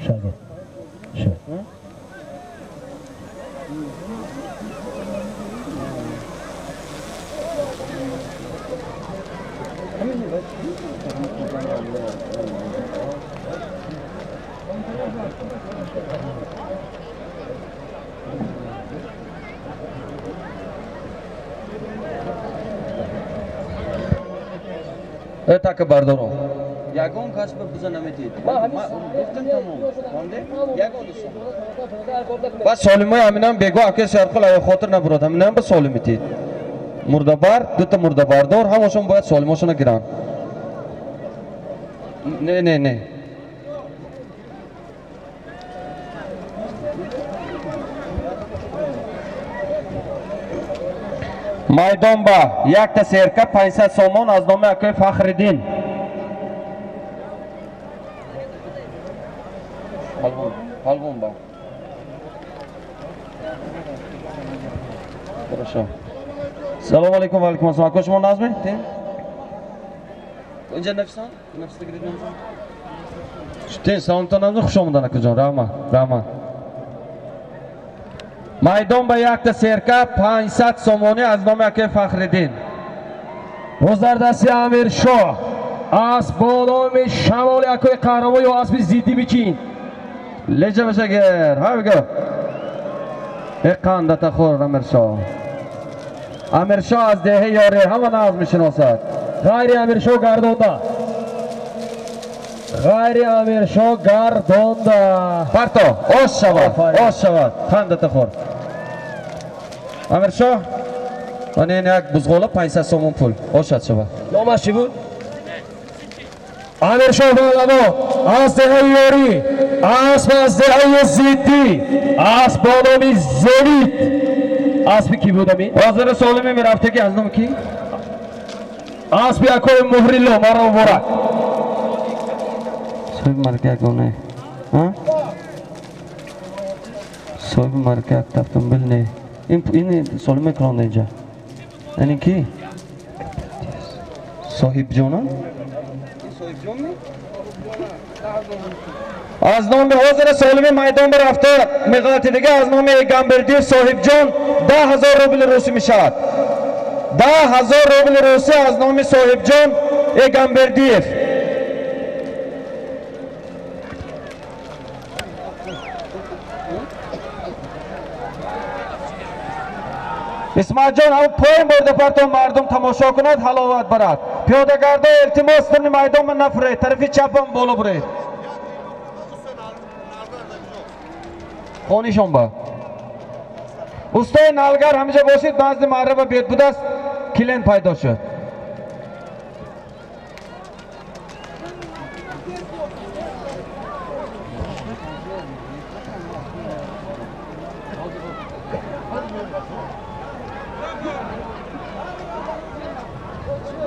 Шаго. Ша. Так бардоро. Ягон кас ба буза наметид. Гуфтам тамом. Фаҳмидед? Ягон дӯстон. Ба солимои ҳаминам бего ака сарқул ая хотир набурад. Ҳаминам ба солимитид. Мурдабар, дута мурдабардор ҳамашон бояд солимошона гиранд. Не, не, не. Майдон ба якта серка 500 сомон аз номи акои Фахриддин. Палвон ба. Хорошо. Салом алейкум ва алейкум ассалом. Ако шумо назме? Тим? Инҷа нафисан? Нафиста гиред назм? Тин саломтон назм хуш омадан акоҷон. Раҳмат, раҳмат. Майдон ба якта серка 500 сомонӣ аз номи акои Фахриддин. Боз дар дасти Амиршоҳ асп бо номи Шамоли акои қаҳрамон ё аспи зиддӣ бичин. Леҷа башагер. Ҳа бигӯ. Э қандата хӯр Амиршоҳ. Амиршоҳ аз деҳаи ёре ҳама нағз мешиносад. Ғайри Амиршоҳ гардонда. Ғайри Амиршоҳ гардонда. Парто, ош шавад, Офарин. Ош шавад. Қандата хӯр. Амиршоҳ, ман ин як бузғола 500 сомон пул. Ошад шавад. Номаш чӣ буд? Амиршоҳ паҳлавон аз деҳаи ёрӣ, асп аз деҳаи зиддӣ, асп бо номи Зенит. Аспи кӣ буд амин? Ҳозир солиме мерафтаги аз номи кӣ? Аспи акои Муҳрилло, маро муборак. Соҳиби марка ягона. Ҳа? Соҳиби марка як автомобил не. Ин солиме кронда инҷа. Ин ки? Соҳибҷона? Аз номи ҳозира солими майдон рафта меғалати дига аз номи Гамбердиев Соҳибҷон 10 000 рубли русӣ мешавад. 10 000 рубли русӣ аз номи Соҳибҷон Эгамбердиев. Исмаилҷон, ҳамн поин бурда партон мардум тамошо кунад, ҳаловат барад. Пиёдагардо илтимос дарни майдонма нафуред, тарафи чапам боло буред. Хонишон ба. Устои налгар ҳамеша бошид, назди маъраба биёд будааст, килен пайдо шуд.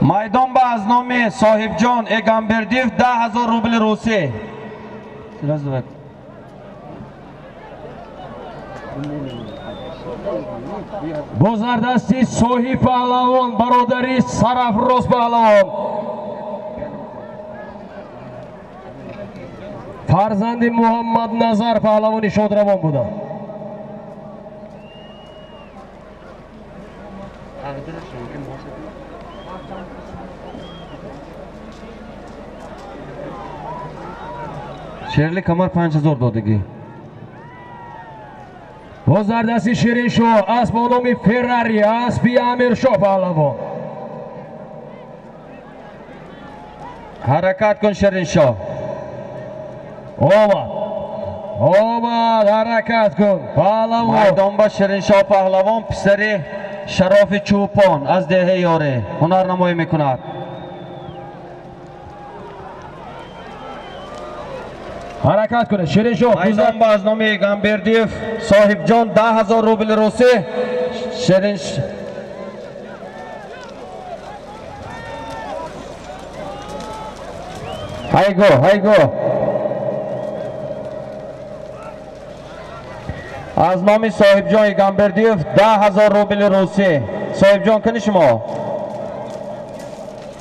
Майдон ба аз номи Соҳибҷон Эгамбердиев 10 000 рубли русӣ. Раз, два. Боз дар дасти Соҳиб паҳлавон, бародари Сарафроз паҳлавон, фарзанди Муҳаммадназар паҳлавони шодравон буданд. Шерли Камар 5000 додагӣ. Боз дар дасти Шириншоҳ асп бо номи Феррари, аспи Амиршоҳ паҳлавон. Ҳаракат кун, Шириншоҳ. Омад, омад, ҳаракат кун паҳлавон. Майдон ба Шириншоҳ паҳлавон, писари Шарофи Чӯпон аз деҳаи Ёре ҳунарнамоӣ мекунад. Ҳаракат кунед, Шириншоҳ. Майдон ба аз номи Гамбердиев Соҳибҷон 10 000 рубли русӣ. Ширин Ҳайго, ҳайго. Аз номи Соҳибҷон Гамбердиев 10 000 рубли русӣ. Соҳибҷон кани шумо?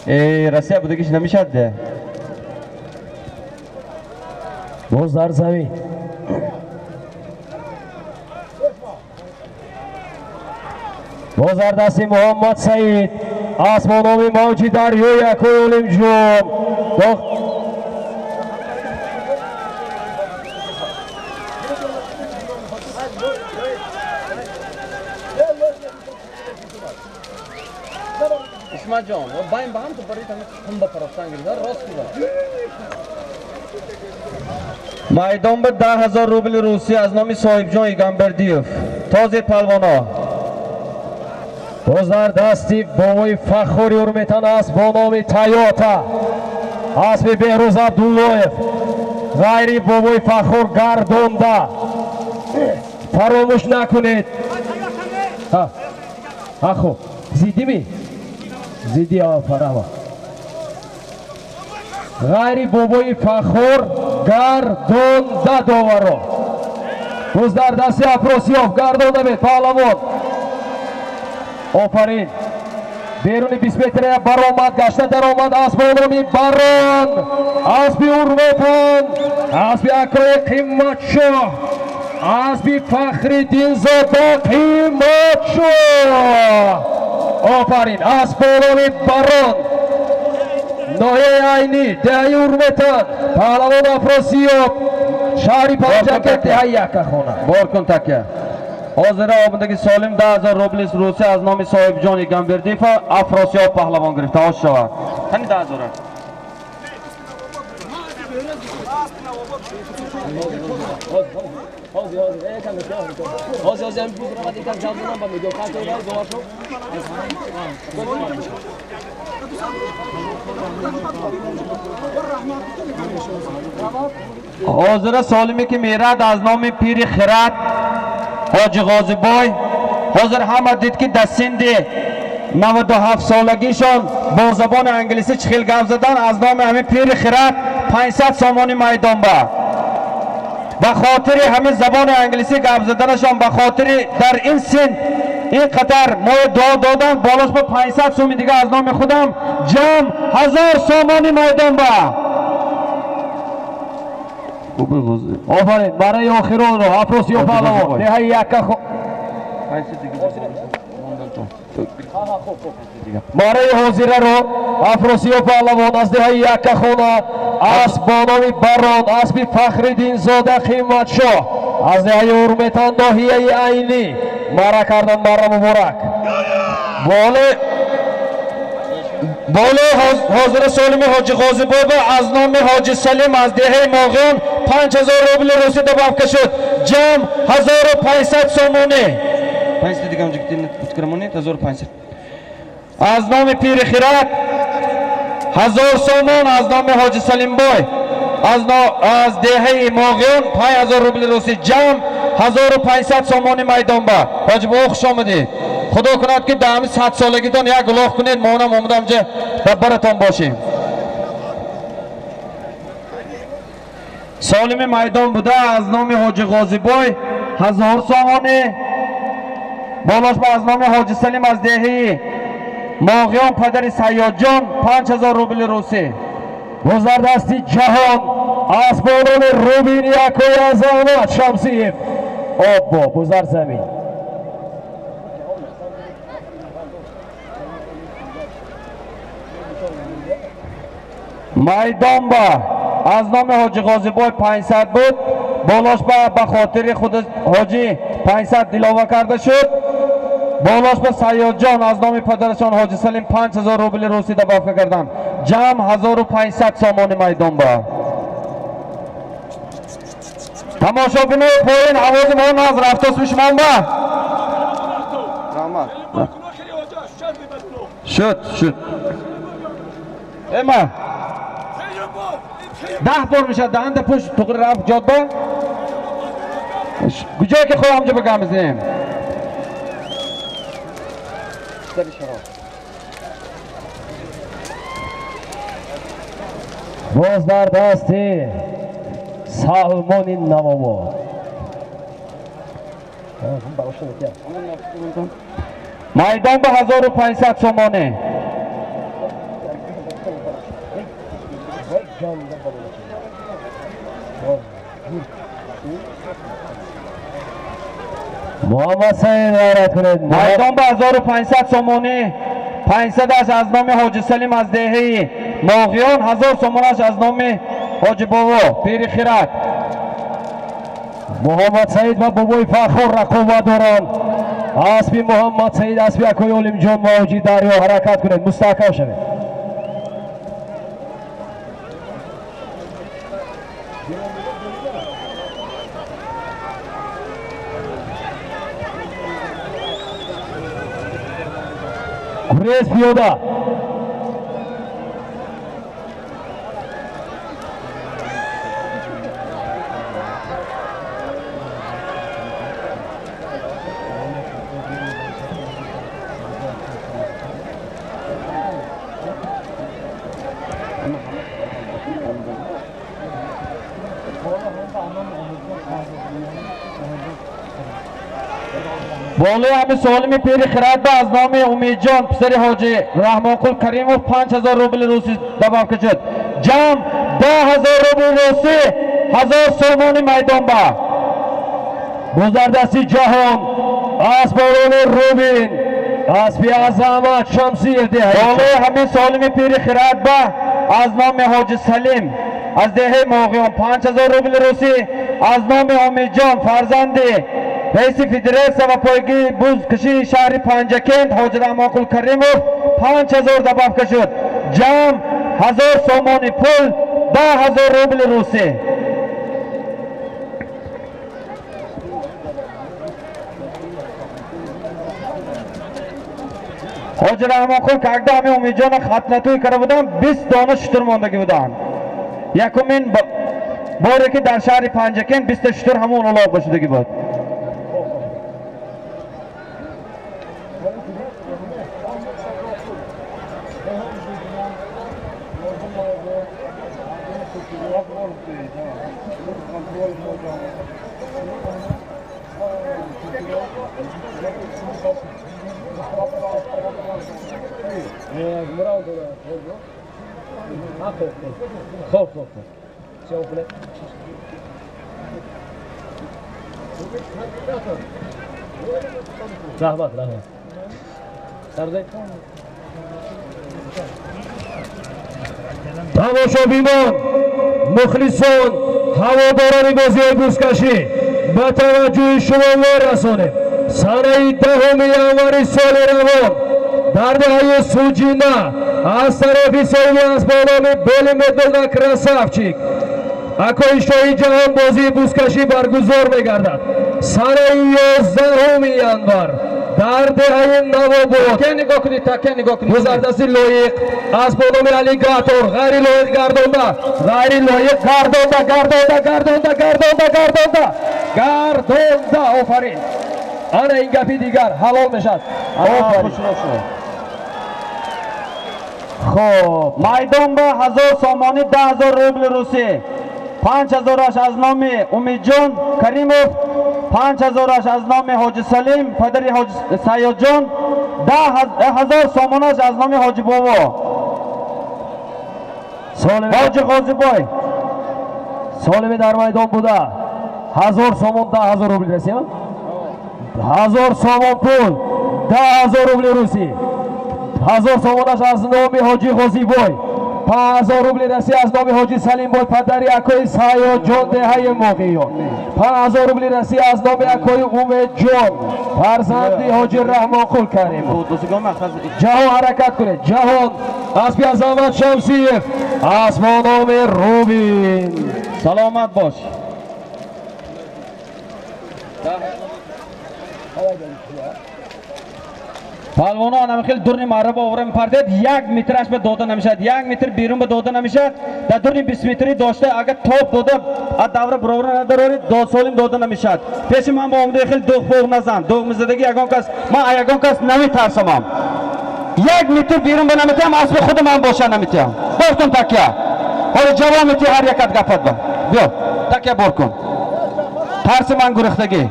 Э, Россия будагиш намешад де. Боз дар замин. Боз дар дасти Муҳаммад Саид асп бо номи Мавҷи Дарёи акои Олимҷон. Исматҷон, байн ба ҳам ту барои ҳам ба парафтан гирифта, рост куда. Майдон ба 10 000 рубли русӣ аз номи Соҳибҷон Игамбердиев. Този палвоно. Боз дар дасти бобои Фаххори Урметан асп бо номи Тойота. Аспи Беҳрӯз Абдуллоев. Ғайри бобои Фаххор гардонда. Фаромӯш накунед. Ха, хуб. Зиддими? Зидди Фарама. Ғайри бобои Фаххор гардонда доваро. Боз дар дасти Афросиёб гардонда бед паҳлавон. Офарин. Беруни 20 метрия баромад, гашта даромад асп бо номи Барон, аспи Урметан, аспи акои Қиматшоҳ, аспи Фахриддинзода Қиматшоҳ. Офарин, асп бо номи Барон, ноҳияи Айнӣ, деҳаи Урметан, паҳлавон Афросиёб, шаҳри Панҷакент, деҳаи Яккахона. Бор кун такя. Ҳозира обундаги солим 10 000 рубли русӣ аз номи Соҳибҷон Игамбердиев Афросиёб паҳлавон гирифта. Ош шавад. Қани 10 000? Ҳозира солиме ки мерад аз номи пири хирад Ҳоҷи Ғозибой. Ҳозир ҳама дид ки дар синди 97 солагишон бо забони англисӣ чӣ хел гап задан. Аз номи ҳамин пири хирад 500 сомони майдон ба хотири ҳамин забони англисӣ гап заданашон, ба хотири дар ин син ин қадар мо дуо додан, болош ба 500 суми дига аз номи худам, ҷамъ 1000 сомони майдон ба. Офарин, барои охиронро Афросиёб паҳлавон, деҳаи Яккахона. Барои ҳозираро Афросиёб паҳлавон аз деҳаи Яккахона, асп бо номи Барон, аспи Фахриддинзода Қиматшоҳ, аз деҳаи Урметан, ноҳияи Айнӣ мара кардан. Мара муборак. Боле ҳозира солими Ҳоҷи Ғозибоба аз номи Ҳоҷи Салим аз деҳаи Моғиён 5000 рубли русӣ добавка шуд. Ҷамъ 1500 сомонӣ. 500 дигам ҷигтин 1500. Аз номи пири хирад 1000 сомон, аз номи Ҳоҷи Салимбой аз деҳаи Моғиён 5000 рубли русӣ, ҷамъ 1500 сомони майдон ба. Ҳоҷи бобо, хуш омадед. Худо кунад ки дар ҳамин 100 солагитон як гулоҳ кунед, мо онам омадам ҷа дар баратон бошем. Солими майдон буда аз номи Ҳоҷи Ғозибой 1000 сомонӣ, болош ба аз номи Ҳоҷи Салим аз деҳаи Моғиён, падари Сайёдҷон, 5000 рубли русӣ. Боз дар дасти ҷаҳон асп бо номи Рубин, якои Азамат Шамсиев. Оббо, боз дар замин. Майдон ба аз номи Ҳоҷи Ғозибой 500 буд, болош ба хотири худ ҳоҷӣ 500 илова карда шуд. Болош ба Сайёдҷон аз номи падарашон Ҳоҷи Салим 5000 рубли русӣ добавка карданд. Ҷамъ 1500 сомони майдон ба. Тамошобинои поин, овози мо наз рафтосми шумон ба. Раҳмат. Шуд, шуд. Эма. 10 бор мешавад, даҳанда пушт туғри рафт ҷод ба. Куҷое ки хоҳам ҷо ба гап мезанем. Боз дар дасти Салмони Навобод. Майдон ба 1500 сомонӣ. Муҳаммад Саид ғайрат кунед. Майдон ба 1500 сомонӣ, 500 аш аз номи Ҳоҷи Салим аз деҳаи Моғиён, 1000 сомонаш аз номи Ҳоҷи Бобо Пири Хират. Муҳаммад Саид ва Бобои Фахор рақобат доранд. Аспи Муҳаммад Саид, аспи акои Олимҷон ва Ҳоҷи Дарё, ҳаракат кунед, мустаҳкам шавед. Гурез пиёда. Болои ҳами солими Пири Хират ба аз номи Умидҷон писари Ҳоҷи Раҳмонқул Каримов 5000 рубли русӣ добавка шуд. Ҷамъ 10000 рубли русӣ, 1000 сомони майдон ба. Боз дар дасти Ҷаҳон асборони Рубин, аспи Азамат Шамсиев деҳаи. Болои ҳами солими Пири Хират ба аз номи Ҳоҷи Салим аз деҳаи Моғиён 5000 рубли русӣ, аз номи Умидҷон фарзанди раиси федератсия ва пойгии бузкашии шаҳри Панҷакент Ҳоҷи Раҳмонқул Каримов 5000 добавка шуд. Ҷамъ 1000 сомони пул, 10000 рубли русӣ. Ҳоҷи Раҳмонқул когда ҳами Умидҷона хатнатӯй карда буданд, 20 дона шутур мондагӣ буданд. Якумин боре ки дар шаҳри Панҷакент 20 шутур ҳамон улоқ шудагӣ буд. Раҳмат, раҳмат. Тамошобинон, мухлисон, ҳаводорони бозиҳои бузкашӣ, ба таваҷҷӯҳи шумо мерасонем: санаи 10 январи соли равон дар деҳаи Суҷина аз тарафи соҳиби асп бо номи Бели Медвед ва Красавчик акои Шоҳи Ҷаҳон бозии бузкашӣ баргузор мегардад. Санаи 11 январ дар деҳаи Навобод Такя нигоҳ кунед, такя нигоҳ кунед. Гузардасти Лоиқ аз бо номи Аллигатор ғайри лоиқ гардонда, ғайри лоиқ гардонда, гардонда, гардонда, гардонда, гардонда, гардонда. Офарин, ана ин гапи дигар ҳалол мешавад. Офарин. Хоб, майдон ба 1000 сомонӣ, 10000 рубли русӣ, 5000аш аз номи Умидҷон Каримов, 5000аш аз номи Ҳоҷи Салим падари Ҳоҷи Сайёдҷон, 10000 сомонаш аз номи Ҳоҷи Бобо Ҳоҷи Ғозибой. Солими дар майдон буда 1000 сомон, 10000 рубли русӣ, 1000 сомон пул, 10000 рубли русӣ, 1000 сомонаш аз номи Ҳоҷи Ғозибой, 5000 рубли русӣ аз номи Ҳоҷи Салимбой падари акои Сайёдҷон деҳаи Моғиён, 5000 рубли русӣ аз номи акои Умедҷон фарзанди Ҳоҷи Раҳмонқул Каримов. Ҷаҳон, ҳаракат кунед. Ҷаҳон, аспи Азамат Шамсиев, асп бо номи Рубин. Саломат бош. Палвоно анам хел дурни мараба овора мепартед, 1 метраш ба дода намешавад, 1 метр берун ба дода намешавад. Дар дурни 20 метрӣ дошта, агар топ дода аз давра баровара надароред, солим дода намешавад. Пеши ман ба омада хел дуғ боғ назан, дуғ мезадагӣ ягон кас, ман ягон кас наметарсамам. 1 метр берун ба наметиҳам, аспи худи ман боша наметиҳам. Бортон такя. Ҳоло ҷавоб метиҳ ҳар якат гапат ба. Биё, такя бор кун. Тарси ман гурехтагӣ.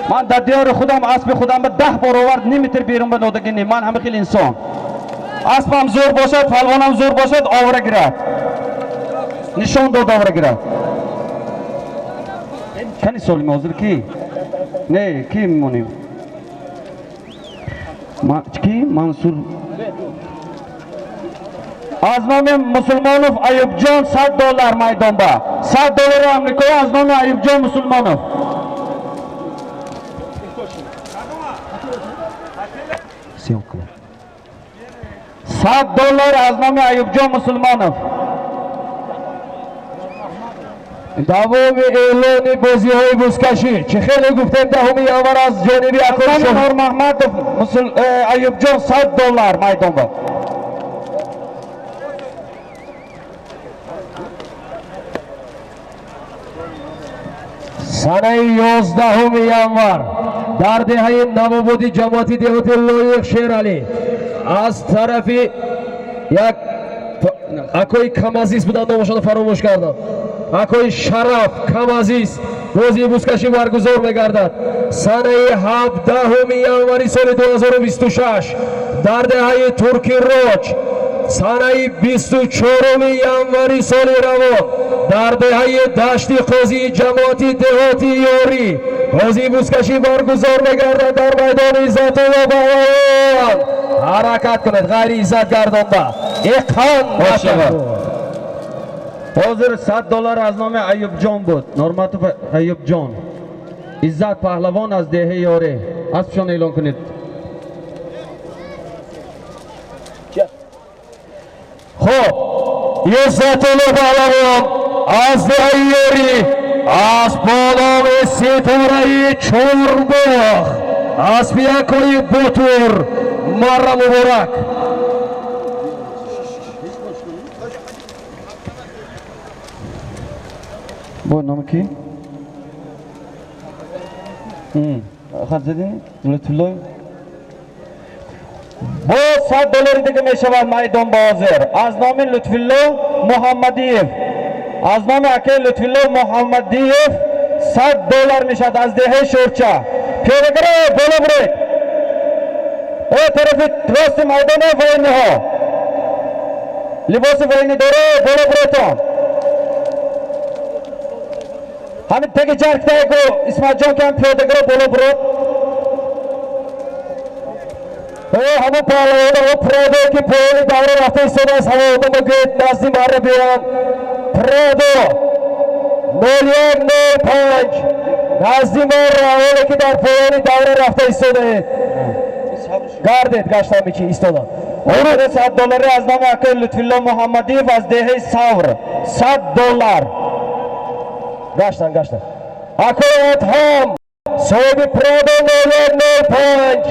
Ман дар диёри худам аспи худам ба 10 бор овард, ним метр берун ба додагӣ не. Ман ҳама хел инсон. Аспам зӯр бошад, палвонам зӯр бошад, овра гирад. Нишон дод, овра гирад. Кани солим ҳозир ки? Не, ки мемонем? Ки? Мансур. Аз номи Мусулмонов Аюбҷон 100 доллар майдонба. 100 доллари амрикоӣ аз номи Аюбҷон Мусулмонов. Съемка. 100 доллар аз номи Аюбҷон Мусулмонов. Давоми эълони бозиҳои бузкашӣ, чӣ хеле гуфтем, 10 январ аз ҷониби Аз номи Акошо Нурмаҳмадов Аюбҷон 100 доллар майдонба. Санаи 11 январ дар деҳаи Навободи ҷамоати деҳоти Лоиқ Шералӣ аз тарафи як акои Камазиз буданд, номашонро фаромӯш кардам, акои Шараф Камазиз бозии бузкашӣ баргузор мегардад. Санаи 17 январи соли 2026 дар деҳаи Туркироҷ, санаи 24 январи соли равон дар деҳаи Дашти Қозии ҷамоати деҳоти Ёрӣ бозии бузкашӣ баргузор мегардад дар майдони Иззатулло Паҳлавон. Ҳаракат кунед, ғайри иззат гардонда иқан. Бошава. Ҳозир 100 доллар аз номи Аюбҷон буд. Нурматов Аюбҷон. Иззат Паҳлавон аз деҳаи Ёрӣ. Аспшон эълон кунед. Хуб, Иззатулло Паҳлавон аз деҳаи Ёрӣ, аз бо номи Ситораи Чорбоғ, аспи якои Ботур, марра муборак. Бо номи ки? Хат задини? Лутфулло? Бо 100 доллари дига мешавад майдон ба ҳозир. Аз номи Лутфулло Муҳаммадиев. Аз номи акаи Лутфулло Муҳаммадиев 100 доллар мешавад аз деҳаи Шӯрча. Пиёдагиро боло буред. О тарафи рости майдона военныйҳо. Либоси военный доро боло буретон. Ҳамин теги ҷарктаеку Исматҷон ки ҳам пиёдагиро боло бурод. Ҳамон паҳлавона, о Прадо, ки поёни давра рафта истодааст, ҳамон одама гӯед назди марра биёянд. Прадо 0105 назди марра, оне ки дар поёни давра рафта истодаед. Гардед, гаштан бичи истодан. Ҳозир 100 доллари аз номи акаи Лутфулло Муҳаммадиев аз деҳаи Савр. 100 доллар. Гаштан, гаштан. Акои Адҳам, соҳиби Прадо 0105,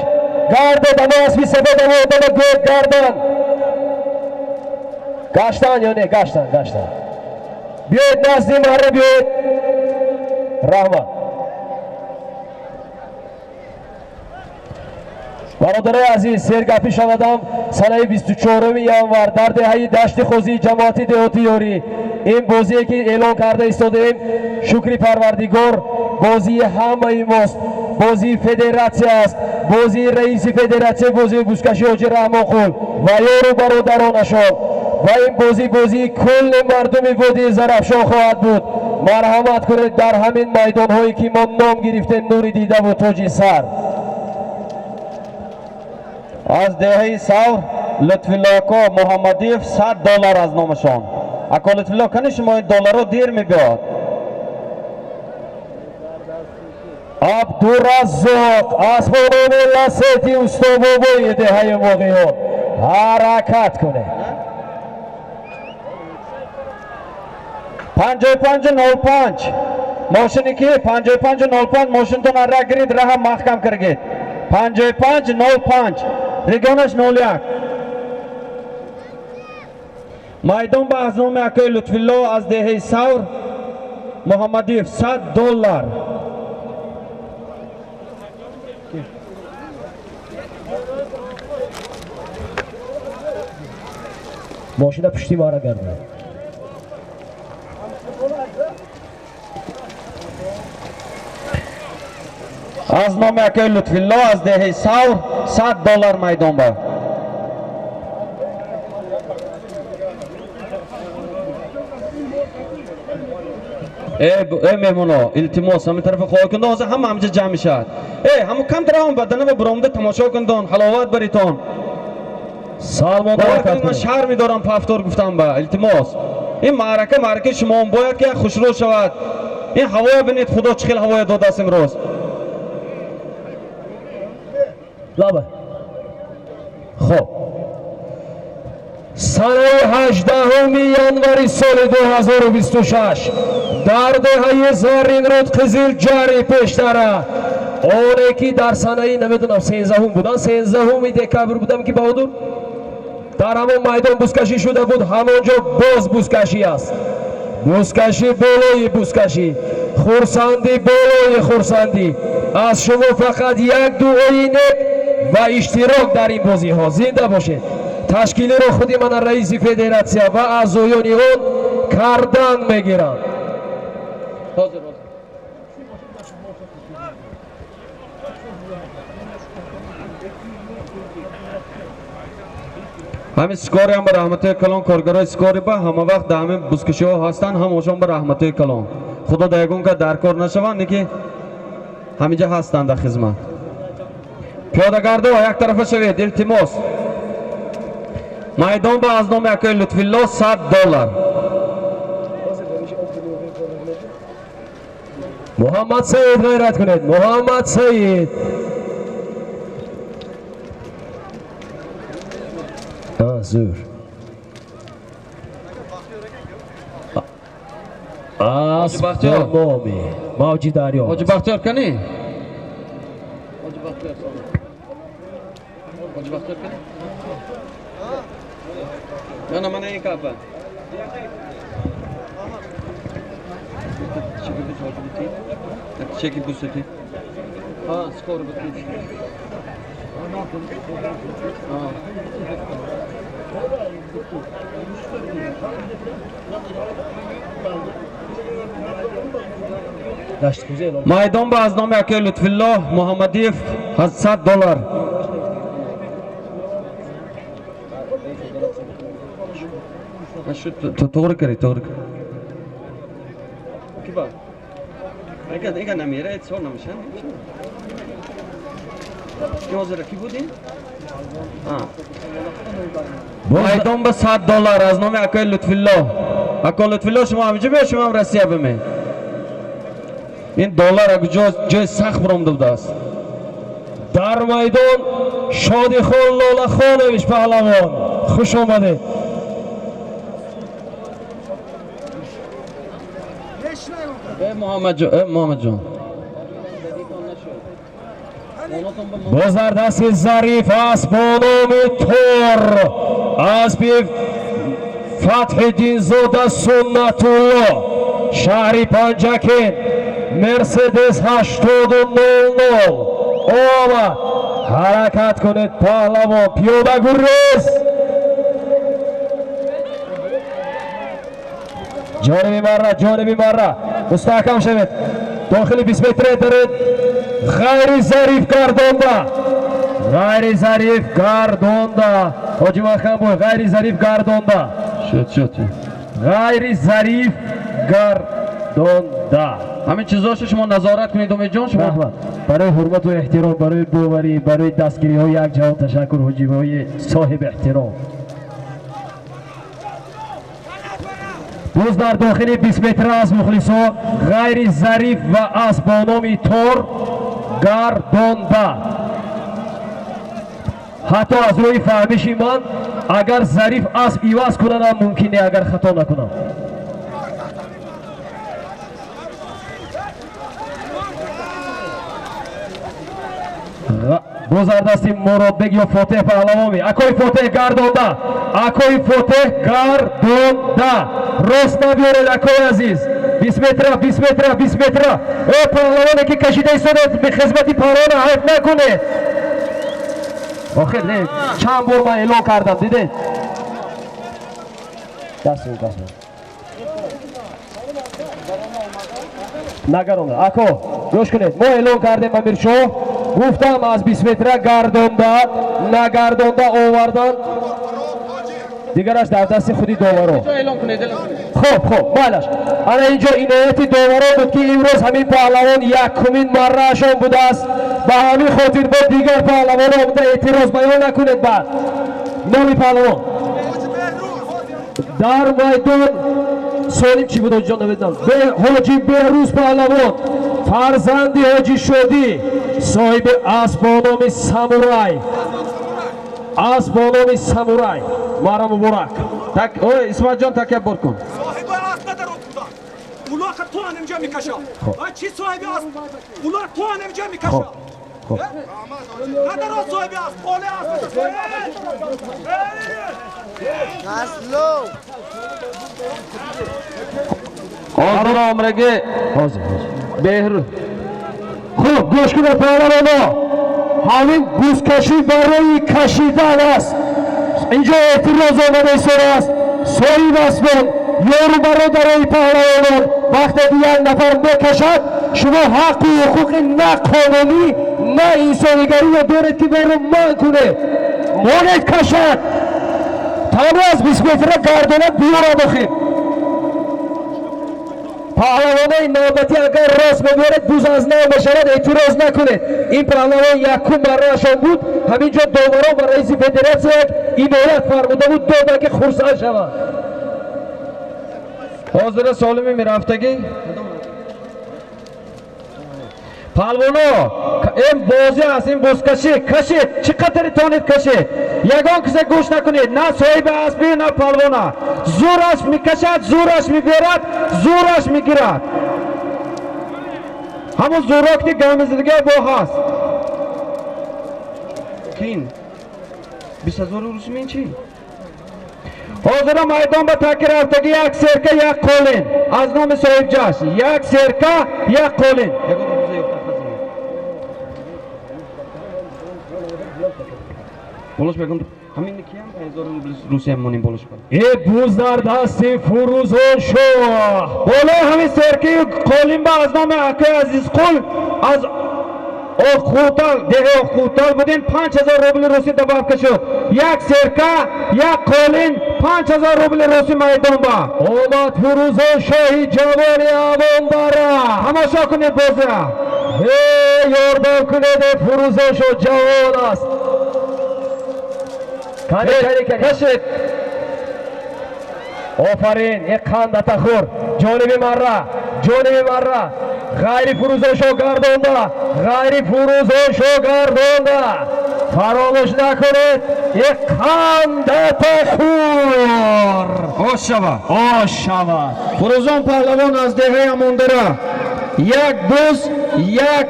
гардед, ама аспи сафед, ама одама гӯед гардан. Гаштан ё не? Гаштан, гаштан. Биёед назди марра биёед. Раҳмат. Бародарои азиз, сергапӣ шавадам, санаи 24 январ дар деҳаи Дашти Қозии ҷамоати деҳоти Ёрӣ ин бозие ки эълон карда истодаем, шукри Парвардигор, бозии ҳамаи мост, бозии федератсия аст, бозии раиси федератсия бозии бузкашӣ Ҳоҷи Раҳмонқул ва ёру бародаронашон, ва ин бозӣ бозии кулли мардуми водии Зарафшон хоҳад буд. Марҳамат кунед дар ҳамин майдонҳое ки мо ном гирифтем, нури дидаву тоҷи сар. Аз деҳаи Савр Лутфулло ако Муҳаммадиев 100 доллар аз номашон. Ако Лутфулло, кани шумо ин долларро дер мебиёд. Абдураззоқ аз бономи Ласети устобобои деҳаи Моғиён, ҳаракат кунед. 55-05 мошини ки? 55-05 мошинтон ара гирид, раҳа маҳкам киргид. 55-05, регионаш 01. Майдон ба аз номи акаи Лутфулло аз деҳаи Савр Муҳаммадиев 100 доллар. Мошина пушти мара гардад. Аз номи акаи Лутфилло аз деҳаи Савр $100 майдон ба. Э меҳмоно, илтимос, ҳамин тарафа хоҳӣ кунда, ҳозир ҳама ҳамҷа ҷамъ мешавад. Э, ҳамун камтар ҳам бадана ба буромда тамошо кундон, ҳаловат баритон. Салмон Бовар кунед, ман шарм медорам пафтор гуфтам ба, илтимос. Ин маърака маъракаи шумо бояд ки хушрӯ шавад. Ин ҳавоя бинед, худо чӣ хел ҳавоя додааст имрӯз. Лаба. Хоб. Санаи 18 январи соли 2026 дар деҳаи Заринруд Қизилҷари пештара, оне ки дар санаи намедонам 13 будам, 13 декабр будам ки Баҳодур дар ҳамон майдон бузкашӣ шуда буд, ҳамон ҷо боз бузкашӣ аст. Бузкашӣ болои бузкашӣ, хурсандӣ болои хурсандӣ. Аз шумо фақат як дуои нек ва иштирок дар ин бозиҳо. Зинда бошед. Ташкилиро худи мана раиси федератсия ва аъзоёни он кардан мегиранд. Ҳамин скори ҳам ба раҳматои калон, коргарои скори ба ҳама вақт дар ҳамин бузкашиҳо ҳастанд, ҳамошон ба раҳматои калон. Худо дар ягон кас дар кор нашаванд, неки ҳаминҷа ҳастанд дар хизмат. Пиёдагардо як тарафа шавед, илтимос. Майдон ба аз номи акаи Лутфилло $100. Муҳаммад Саид ғайрат кунед, Муҳаммад Саид. Зур. Аз номи Мавҷи Дарё. Ҳоҷи Бахтиёр кани? Ҳоҷи Бахтиёр. Ҳоҷи Бахтиёр кани? Яна мана ин капа. Чеки бусати. Ha, skor bitti. Майдон ба аз номи акаи Лутфилло Муҳаммадиев $100. Shu to'g'ri kerak, to'g'ri. Kiba. Ega namira et sol namishan. Ki hozir ki budi? Ha. Майдон ба $100 аз номи акаи Лутфилло. Ака Лутфилло, шумо ҳаминҷо биё, шумо ҳам Россия биме. Ин доллар аку ҷои сахт буромда будааст. Дар майдон Шодихон Лолахонович паҳлавон, хуш омадед. Э Муҳаммадҷон, э Муҳаммадҷон. Боз дар дасти Зариф аст бо номи Тор, аспи Фатҳиддинзода Суннатулло, шаҳри Панҷакент, Мерседес 8000 омад. Ҳаракат кунед паҳлавон, пиёда гурез. Ҷониби марра, ҷониби марра, мустаҳкам шавед. Дохили 20 метре даред. Ғайри зариф гардонда, ғайри зариф гардонда. Ҳоҷи Маҳкамбой, ғайри зариф гардонда. Шуд, шуд. Ғайри зариф гардонда. Ҳамин чизошо шумо назорат кунед, Умедҷон, шумо. Раҳмат. Барои ҳурмату эҳтиром, барои боварӣ, барои дастгириҳои як ҷаҳон ташаккур, ҳоҷиҳои соҳиби эҳтиром. Боз дар дохили 20 метра аз мухлисо ғайри зариф ва асп бо номи Тор гардонда. Ҳатто аз рӯи фаҳмиши ман агар зариф асп иваз кунад ҳам мумкин не, агар хато накунам. Боз дар дасти Муродбек ё Фотеҳ паҳлавони. Акои Фотеҳ гардонда, акои Фотеҳ гардонда. Рост набиёред, акои азиз. 20 метра, 20 метра, 20 метра. Э паҳлавоне ки кашида истодед, хизмати паҳлавона ҳайф накунед. Охир не, чанд бор ман эълон кардам, дидед? Даст даст. Нагаронда. Ако. Гӯш кунед, мо эълон кардем, Амиршоҳ гуфтам, аз 20 метра гардонда нагардонда овардан, дигараш дар дасти худи доваро. Хоб, хоб, майлаш. Ана инҷо инояти доварон буд, ки имрӯз ҳамин паҳлавон якумин марраашон будааст. Ба ҳамин хотир бо дигар паҳлавон омада эътироз баён накунед ба номи паҳлавон. Дар майдон солим чӣ буд, ҳоҷиҷон? Намедонам. Ҳоҷи Беҳрӯз паҳлавон, фарзанди ҳоҷи Шодӣ, соҳиби асп бо номи Самурай, асп бо номи Самурай. Мара муборак. Так, ой, Исматҷон, такаббур кун. Соҳиби асп надарод буда, улоқа то анамҷа мекаша. Чӣ соҳиби асп, улоқ то анамҷа мекаша. Надарод соҳиби асп, оле асп. Асло. Ҳозир омраги. Ҳозир, ҳозир. Беҳрӯз. Хуб, гӯш кунед, паҳлавоно. Ҳамин бузкашӣ барои кашидан аст. Инҷо эътироз омада истодааст. Соҳиб аспон, ёру бародарои паҳлавонон, вақте ки як нафар мекашад, шумо ҳаққу ҳуқуқи на қонунӣ, на инсонигариро доред, ки вайро манъ кунед. Монед кашад, танҳо аз 20 метра гардона биёрад. Охир паҳлавонаи навбатӣ агар рост мебиёрад, буз аз нав мешавад, эътироз накунед. Ин паҳлавон якум марраашон буд. Ҳамин ҷо доварон ва раиси федератсия як иноят фармуда буд, доданд, ки хурсанд шаванд. Ҳозира солими мерафтагӣ. Палвоно, ин бозӣ аст, ин бузкашӣ. Кашед, чӣ қадаре тонед кашед. Ягон кисе гӯш накунед, на соҳиби аспи, на палвона. Зӯраш мекашад, зӯраш мебиёрад, зӯраш мегирад. Ҳамон зӯрок ки гамизидига бо ҳаст. Кин? 20 000 рус мен чӣ? Ҳозира майдон ба таки рафтагӣ як серка, як қолин аз номи соҳибҷашн. Як серка, як қолин. Болош бегум, ҳамин киям 5000 рубл Русия моним болош. Э, буз дар дасти Фурӯзон шоҳ. Болои ҳамин серкаи қолин ба аз номи акаи Азизқул аз Оққутал, деҳаи Оққутал будин, 5000 рубли русӣ добавка шуд. Як серка, як қолин, 5000 рубли русӣ майдон ба. Омад Фурӯзон шоҳи ҷавони Амонбара. Тамошо кунед бозира. Э, ёрдам кунед, э, Фурӯзон шоҳ ҷавон аст. Кани, кани, кани. Кашед. Офарин, е қандата хӯр. Ҷониби марра, ҷониби марра. Ғайри Фурӯзоншоҳ гардонда, ғайри Фурӯзоншоҳ гардонда. Фаромӯш накунед, е қандата хӯр. Ош шава. Ош шавад. Фурӯзон паҳлавон аз деҳаи Амондара. Як буз, як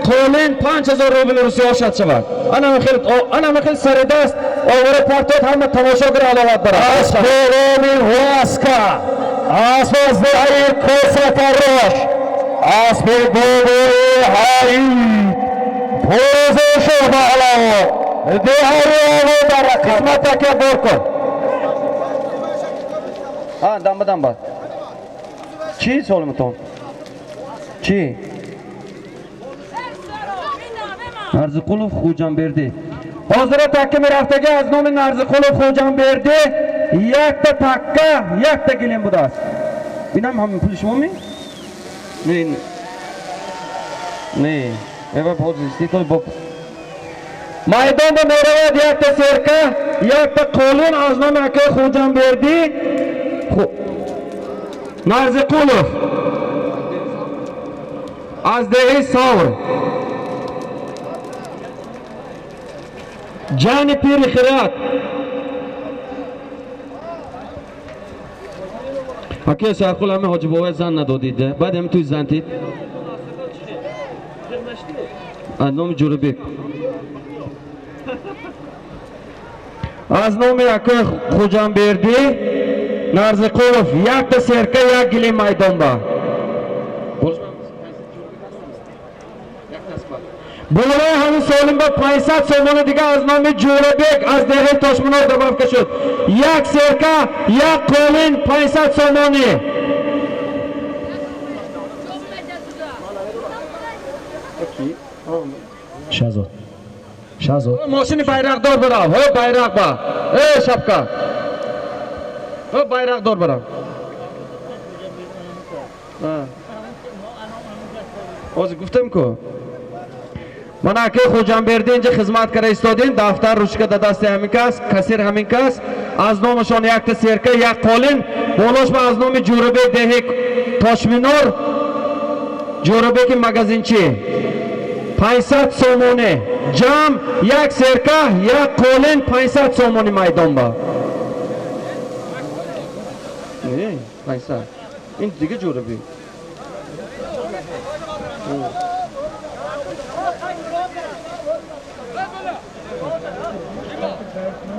қолин, 5000 рубли русӣ ошад шавад. Ана хел саридаст овора партод, ҳама тамошогар аловат барад. Асп бо номи Васка, асп аз деҳаи Косатарош, аспи бобои Ҳаид, Фурӯзоншоҳ паҳлавон, деҳаи Амондара. Қисмат такаббур кун. А, дамба, дамба. Чӣ солиматон? Чӣ? Нарзиқулов Хуҷамбердӣ. Ҳозира такка мерафтагӣ аз номи Нарзиқулов Хуҷамбердӣ якта такка, якта гилем будааст. Инам ҳамин пули шумо ми? Не. Не. Эва ҳозир истеъдод бо майдон ба меравад якта серка, якта қолин аз номи акаи Хуҷамбердӣ Нарзиқулов аз деҳаи Савр. Ҷани пири хират. Акаи Сарқул, ҳами ҳоҷи бобоя зан надодид, баъд ҳами туй зан тид. Аз номи Ҷурабек. Аз номи акаи Хуҷамбердӣ Нарзиқулов якта серка, як гилем майдон ба. Болои ҳамин солим ба 500 сомони дига аз номи Ҷӯрабек аз деҳаи Тошмунор добавка шуд. Як серка, як қолин, 500 сомонӣ. Шаҳзод, Шаҳзод. Мошини байрақдор барав, ҳо байрақ ба. Э шапка. Ҳо байрақдор барав. Ҳозир гуфтем ку. Ман акаи Хоҷамбердӣ инҷа хизмат карда истодем, дафтар ручка да дасти ҳамин кас, кассир ҳамин кас, аз номашон якта серка, як қолин, болошма аз номи Ҷӯрабек деҳи Тошминор, Ҷӯрабеки магазинчӣ. 500 сомонӣ. Ҷамъ як серка, як қолин 500 сомонӣ майдон ба. Не, 500. Ин дига Ҷӯрабек.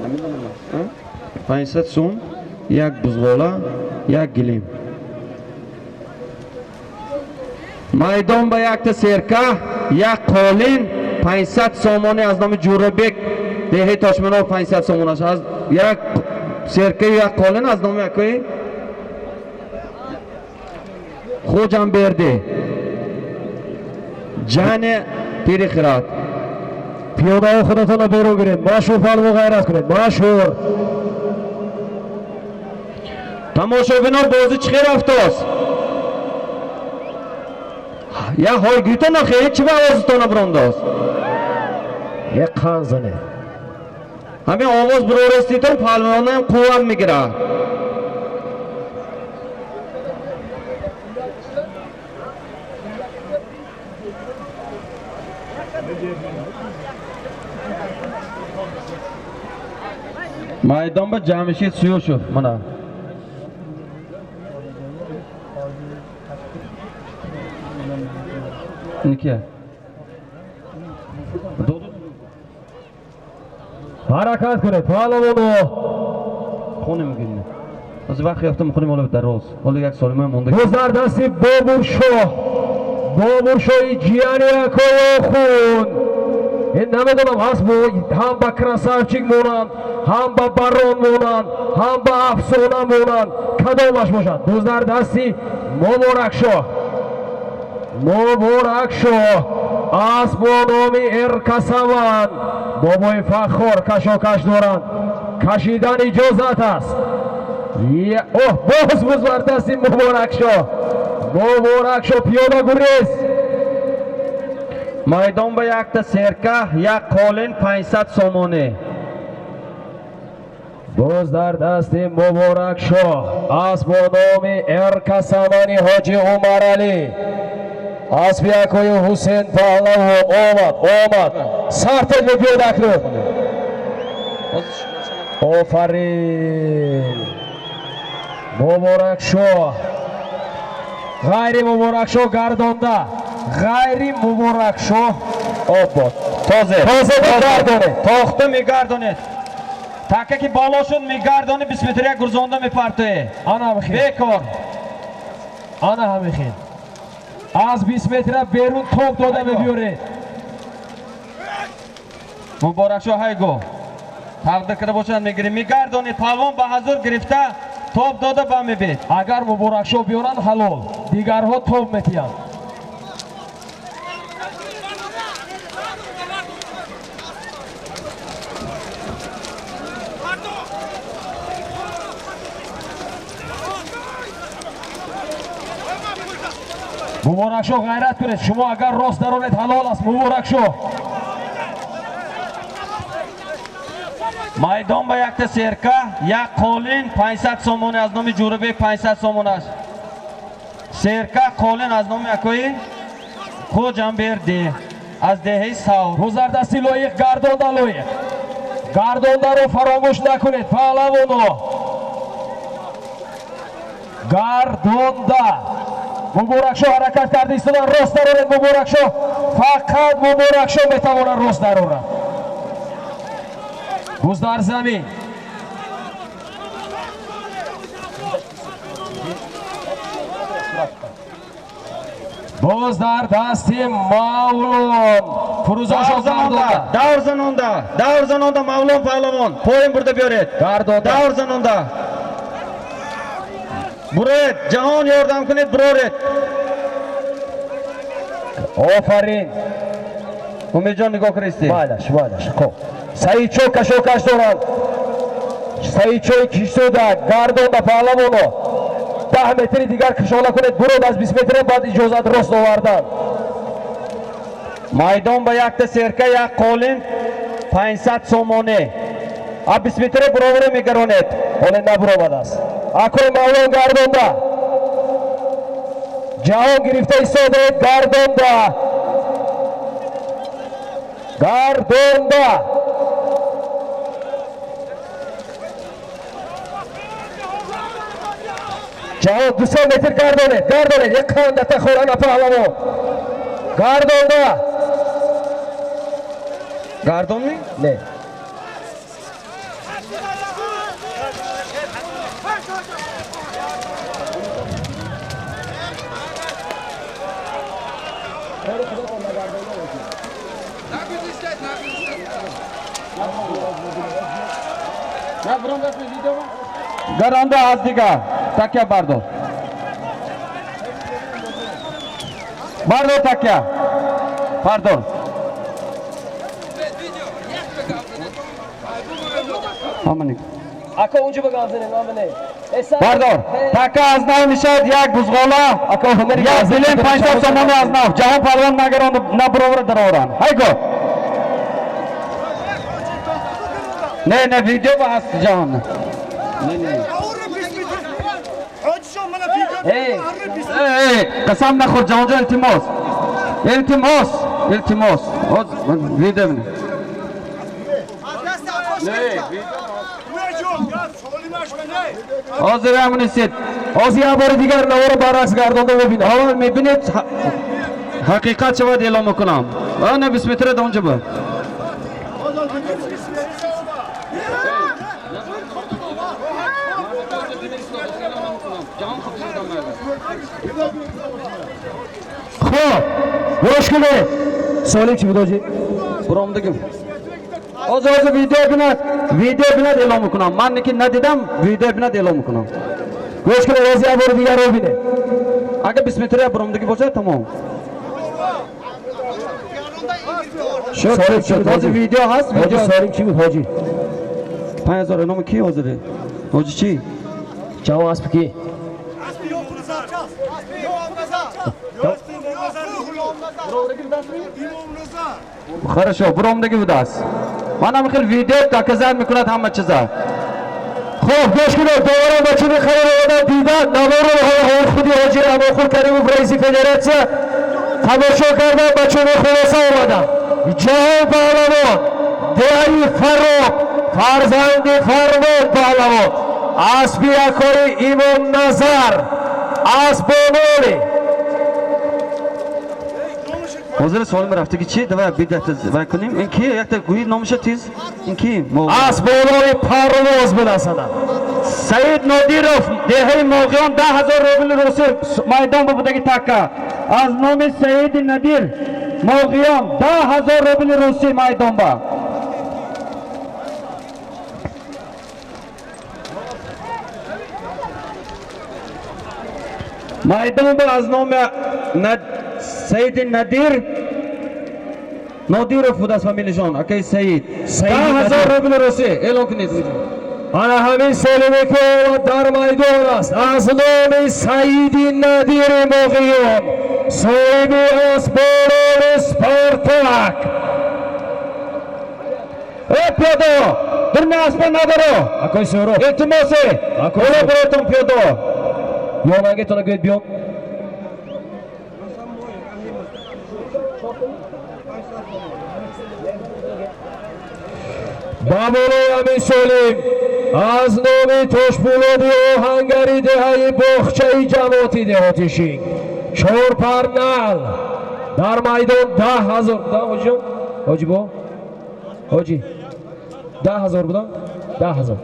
Намедонам. 500 сум, як бузғола, як гилим. Майдон ба якта серка, як қолин 500 сомонӣ аз номи Ҷӯрабек деҳаи Тошминор 500 сомон аст. Аз як серкаю як қолин аз номи акои Хоҷамбердӣ. Ҷане пири хират. Пиёдаҳо худатонро берун гиред. Машҳур паҳлавон, ғайрат кунед. Машҳур. Тамошобино, бозӣ чӣ хел рафтост? Я ҳой гӯта нахе, чӣ ба овозатона бирондост? Як қанд занед. Ҳамин овоз бирореститон паҳлавонаам қувват мегирад. Майдон ба Ҷамшид Сӯёшев мана. Никия. Ҳаракат кунед, паҳлавоно. Хонем мегирем. Аз вақт ёфтам хонем ҳоло дароз. Ҳоло як солима монда. Боз дар дасти Бобуршоҳ. Бобуршоҳи ҷияни акои Охун. Ин намедонам ҳаст ҳам ба красавчик монанд, ҳам ба барон монанд, ҳам ба афсона монанд. Кадомаш бошад? Боз дар дасти Муборакшоҳ. Муборакшоҳ асп бо номи Эркасаван. Бобои Фаххор кашокаш доранд. Кашидан иҷозат аст. Оҳ, боз буз бар дасти Муборакшоҳ. Муборакшоҳ пиёда гурез. Майдон ба якта серка, як қолин 500 сомонӣ. Боз дар дасти Муборакшоҳ асп бо номи Эркасамани Ҳоҷи Умаралӣ. Аспи акои Ҳусен Паҳлавон омад, омад. Сартед мебиёд акнун. Офарин. Муборакшоҳ. Ғайри Муборакшоҳ гардонда. Ғайри Муборакшоҳ обод. Тозе. Тозе мегардонед. Тохта мегардонед. Така ки боло шуд мегардони 20 метр як гурзонда мепартое. Ана ҳамин хел. Бекор. Ана ҳамин хел. Аз 20 метра берун топ дода мебиёред. Муборакшоҳ ҳайго. Тақдир карда бошад мегирем. Мегардонед палвон ба ҳазур гирифта топ дода ба мебед. Агар Муборакшоҳ биёранд ҳалол, дигарҳо топ метиҳанд. Муборакшоҳ ғайрат кунед. Шумо агар рост даронед ҳалол аст. Муборакшоҳ. Майдон ба якта серка, як қолин 500 сомонӣ аз номи Ҷӯрабек 500 сомон аст. Серка қолин аз номи акои Хоҷамбердӣ аз деҳаи Савр. Рӯз дар дасти лоиқ гардонда лоиқ. Гардондаро фаромӯш накунед паҳлавоно. Гардонда. Муборакшоҳ ҳаракат карда истодан рост дароред Муборакшоҳ. Фақат Муборакшоҳ метавонад рост дарорад. Боз дар замин. Боз дар дасти Мавлон. Фурӯзоншоҳ гардонда. Давр занонда, давр занонда Мавлон паҳлавон. Поин бурда биёред. Гардонда. Давр занонда. Буред, ҷаҳон ёрдам кунед, буроред. Офарин. Умедҷон, нигоҳ кунисти. Майлаш, майлаш. Хоб, Саидчо кашокаш доранд. Саидчои Кишсода гардонда, паҳлавоно, 10 метри дигар кашола кунед, бурод аз 20 метре, баъд иҷозат рост овардан. Майдон ба якта серка, як қолин, 500 сомонӣ. А 20 метре буровара мегаронед. Ҳоле набуромадааст. Акои Мавлон гардонда, ҷаҳон гирифта истодед. Гардонда, гардонда. Ҷаҳон, 200 метр гардонед, гардонед. Як қандата хӯрана, паҳлавон, гардонда. Гардонми? Не. Гаронда аз дигар такя бардор, бардор, такя бардор. Ҳамани. Ака, унҷо ба гап занем, амане. Бардор така, аз нав мешавад як бузғола. Ака, ҳунари як зилем, 500 сомонӣ аз нав. Ҷаҳон палвон нагаронд, набуровара дароранд. Ҳайго, не, не, видео ба ҳаст, ҷаҳон, не, не. Эй. Эй, қасам нахӯр, ҷаҳонҷон, илтимос, илтимос, илтимос. Ҳоз видео бинед. Аз даст акош гирифта. Ҳозир ҳамонисед. Ҳозир як бори дигар наворо баръакс гардонда мебинам. Аввал мебинед, ҳақиқат шавад, эълон мекунам. Ана 20 метра да онҷа ба. Хоб, гӯш кунед. Солим чӣ буд, ҳоҷӣ? Буромдагим. Ҳозир, ҳозир видео бинад, видео бинад, эълон мекунам. Ман ки надидам, видео бинад, эълон мекунам. Гӯш кунед, ҳозир як бори дигар бинед. Агар 20 метра буромдагӣ бошад, тамом шуд. Солим чӣ шуд. буд, Ҳозир ҳоҷӣ? Видео ҳаст. Ҳоҷӣ. Видео. Солим чӣ буд, ҳоҷӣ? 5000 номи ки ҳозире, ҳоҷи чӣ? Ҷавон, аспи ки? Хорошо, буромдагӣ будааст. Манам хел видео доказать мекунад ҳама чиза. Хоб, гӯш кунед, доварон ба чунин қарор омадан, дидан наворо, худи ҳоҷи Рамонқул Каримов, раиси федератсия, тамошо кардан, ба чунин хулоса омадам: Ҷаҳон паҳлавон, деҳаи Фароб, фарзанди Фармон паҳлавон, аспи якои Имом Назар, асбоноли Ҳозир солим рафтаги чи? Давай бидата вай кунем. Ин ки, якта гӯи номаша тиз. Ин ки? Асбоноли Парвоз будасана. Саид Нодиров, деҳаи Моғиён, 10 000 рубли русӣ, майдон ба будаги така. Аз номи Саиди Надир, Моғиён, 10 000 рубли русӣ майдон ба. Майдон ба аз номи Саиди Надир, Нодиров будааст фамилишон, акаи Саид. 10 000 рубли русӣ эълон кунед. Ана ҳамин солиме ки омад дар майдон аст, аз номи Саиди Надири Моғиён, соҳиби асборони Спартак. Э, пиёдо, дурни аспа надоро. Акои Суҳроб. Илтимосе. Акои Боло Суҳроб. баротон, пиёдо. Ёнангетона гӯед, биён. Ба болои ҳамин солим аз номи Тошпулоди оҳангари деҳаи Боғчаи ҷамоати деҳоти Шинг, чор пар нал дар майдон, 10 000 будам, ҳоҷиҷон, ҳоҷи бо ҳоҷи, 10 000 будам, 10 000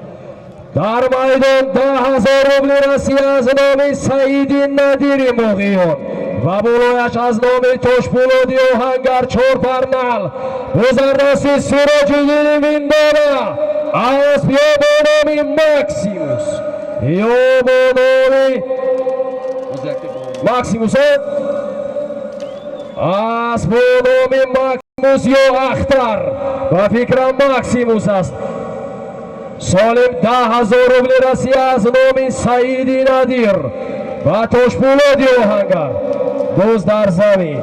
дар майдон, 10 000 рубли Россия аз номи Саиди Надири Моғиён ва болояш аз номи Тошпулоди оҳангар чор пар нал, бозардасти Сироҷиддини Виндона, асп ё бо номи Максимус, ё бо номи Максимус, асп бо номи Максимус. Максимус ё Ахтар, ба фикрам, Максимус аст. Солим 10 000 рубли Россия аз номи Саиди Надир ва Тошпулоди Оҳангар. Боз дар замин.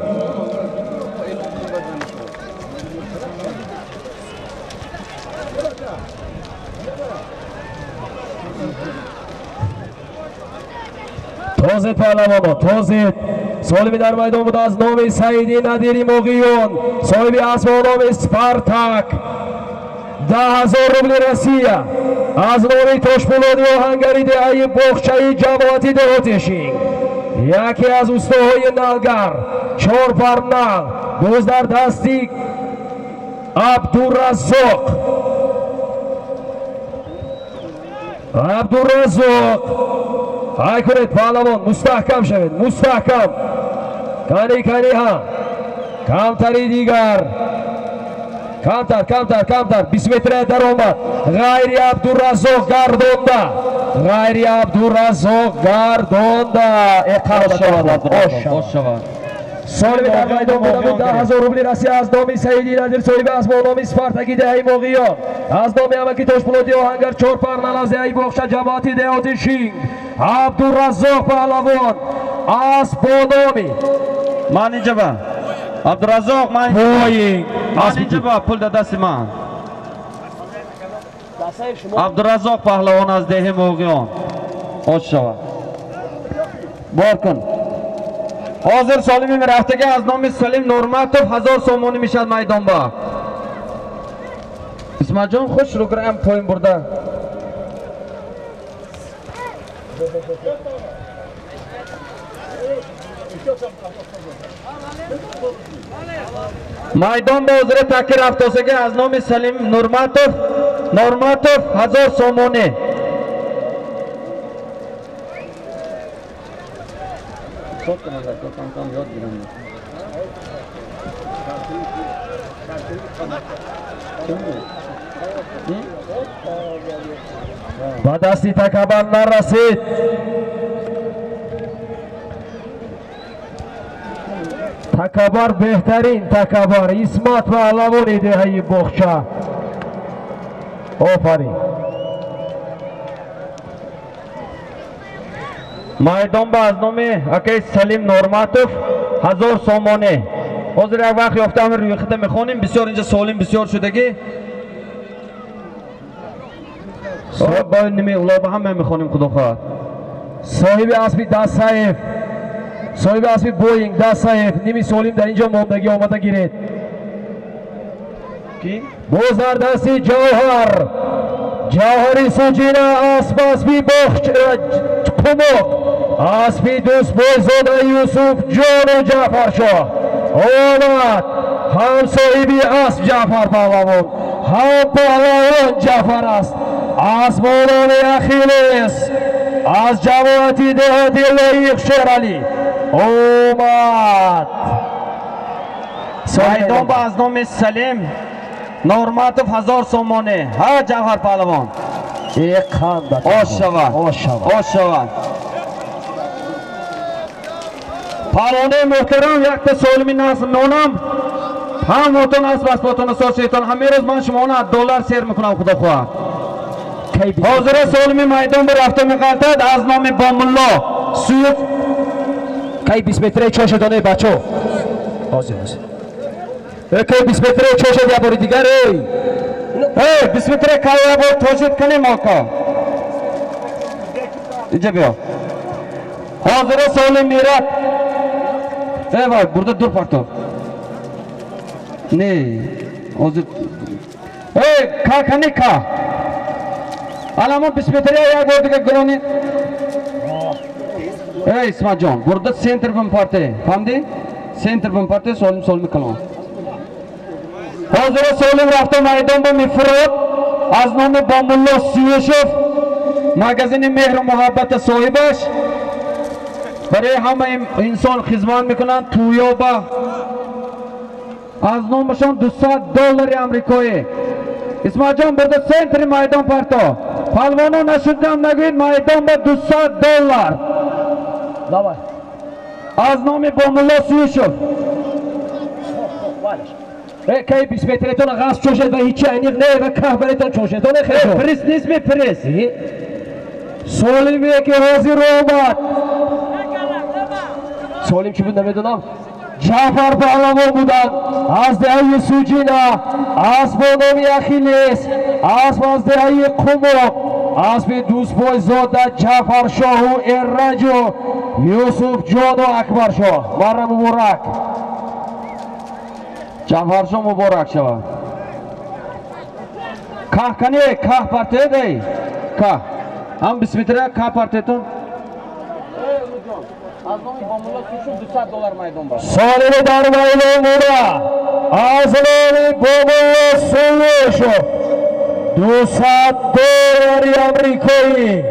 Тозед, паҳлавоно, тозед. Солими дар майдон буд аз номи Саиди Надири Моғиён, соҳиби асбо номи Спартак, 10 000 рубли Россия аз номи Тошпулоди Оҳангари деҳаи Боғчаи ҷамоати деҳоти Шинг, яке аз устоҳои налгар, чор пар нал. Боз дар дасти Абдураззоқ. Абдураззоқ, ҳай кунед, паҳлавон, мустаҳкам шавед, мустаҳкам. Кани, кани, ҳа, камтари дигар, камтар, камтар, камтар. 20 метра даромад. Ғайри Абдураззоқ гардонда, ғайри Абдураззоқ гардонда. Ош шавад. Солими дар майдон буда буд, 10 000 рубли Россия аз номи Саиди Надир, соҳиби асбо номи Спартаки деҳаи Моғиён, аз номи амаки Тошпулоди Оҳангар, чор пар нал, аз деҳаи Боғча, ҷамоати деҳоти Шинг. Абдураззоқ паҳлавон, асб бо номи Ман инҷа ба Абдураззоқ, ман Боинг. Ман инҷа ба пул дар дасти ман. Абдураззоқ паҳлавон аз деҳи Моғиён, ош шавад. Бор кун. Ҳозир солими рафтага аз номи Салим Нурматов 1000 сомонӣ мешавад майдонба. Исматҷон, хуш рӯграам поин бурда. Майдон ба ҳозира таки рафтосага аз номи Салим Нурматов 1000 сомонӣ. Ёд гирам. Ба дасти такабар нарасид. Такабар, беҳтарин такабар, Исмат паҳлавони деҳаи Боғча, офарин. Майдон ба аз номи акаи Салим Нурматов 1000 сомонӣ. Ҳозир як вақт ёфта ҳамин рӯйхата мехонем. Бисёр инҷа солим бисёр шудагӣ, бо ними улоба ҳама мехонем, худо хоҳад. Соҳиби аспи Дастаев, соҳиби аспи Боинг Дастаев, ними солим дар инҷо мондагӣ, омада гиред. Ки? Боз дар дасти Ҷавҳар, Ҷавҳари Суҷина, асп, аспи Бохч Қумоқ, аспи Дӯстбойзода Юсуф Ҷону Ҷаъфаршоҳ омад. Ҳам соҳиби асп Ҷаъфар паҳлавон, ҳам паҳлавон Ҷаъфар аст. Асбонони Ахилес аз ҷамоати деҳоти Лоиқ Шералӣ омад. Майдон ба аз номи Салим Нурматов 1000 сомонӣ. Ҳа, Ҷавҳар паҳлавон. Қанда. Ош шавад. Ош шавад. Ош шавад. Паҳлавонаи муҳтарам, якта солими насб меонам. Ҳаматон асб асботона соз шайтон. Ҳамин рӯз ман шуморо аз доллар сер мекунам, худо хоҳад. Ҳозира солими майдон ба рафта меғалтад аз номи Бомулло Суюф. Кай 20 метраи чошадоне, бачо? Ҳозир, ҳозир. Кай 20 метраи чошад я бори дигар, эй? Эй, 20 метра кай я бор тошид кунем, ока? Инҷа биё. Ҳозира солим мерад. Эй вай, бурда дур партов. Не, ҳозир. Эй, ка кани ка. Аламон 20 метра як бор дига гулони. Эй, Исматҷон, бурда центр бин парте. Фаҳмдӣ? Центр бин парте, солим, солими калон. Ҳозира солим рафта майдон ба мефурод аз номи Бомулло Сиюшев, магазини меҳру муҳаббата соҳибаш, барои ҳамаи инсон хизмат мекунанд. Тӯёба аз номашон 200 доллари амрикоӣ. Исматҷон, бурда центри майдон парто. Палвоно, нашудам нагӯед. Майдон ба 200 доллар. Давай. Аз номи Бомулло Сиюшев. Кай 20 метретон ғасб чошед ва ҳичи аниқ не ва каҳбаретон чошедоне хел. Пресс нест ми пресс. Солиме ки ҳозир омад. Солим чӣ буд намедонам. Ҷаъфар паҳлавон буданд аз деҳаи Суҷина, асп бо номи Ахиллес, асп аз деҳаи Қумо, аспи Дӯстбойзода Ҷаъфаршоҳу Эрраҷу Юсуфҷону Акбаршоҳ. Марра муборак. Ҷаъфаршоҳ муборак шавад. Каҳ кане, каҳ партед эй. Каҳ. Ҳам 20 метра каҳ партедтон. Аз номи Бомулло Сушув 200 доллар майдон бар. Солими дар майдон буда аз номи Бомулло Сулушов 200 доллари амрикоӣ,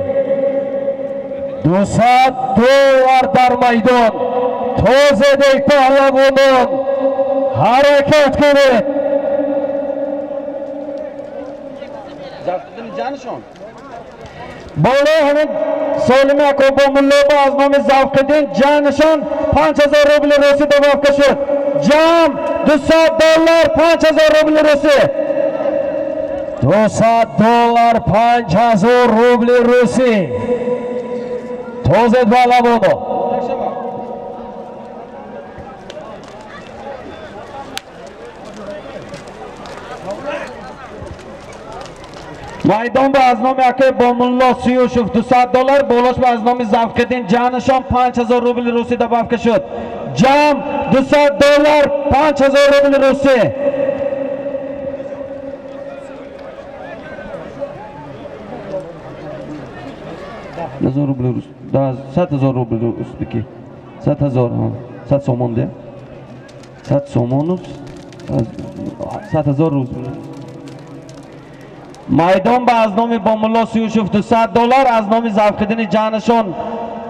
200 доллар дар майдон. Тозадек паҳлавонон, ҳаракат кунед. Завқиддини ҷаншон. Болои ҳамин Солими ако Бомулло аз номи Завқиддин ҷаншон 5000 рубли русӣ добавка шуд. Ҷамъ 200 доллар 5000 рубли русӣ. 200 доллар 5000 рубли русӣ. Тозед паҳлавоно. Майдон ба аз номи акаи Бомулло Сиюшев 200 доллар, болош ба аз номи Завқиддин ҷаншон 5000 рубли русӣ добавка шуд. Ҷамъ 200 доллар 5000 рубли русӣ. Ҳазор рубли рус, да, 100 000 рубли рус бики. 100 000, 100 сомон де. 100 сомону, 100 000 рус. Майдон ба аз номи Бомулло Сиюшев 200 доллар, аз номи Завқиддини ҷаншон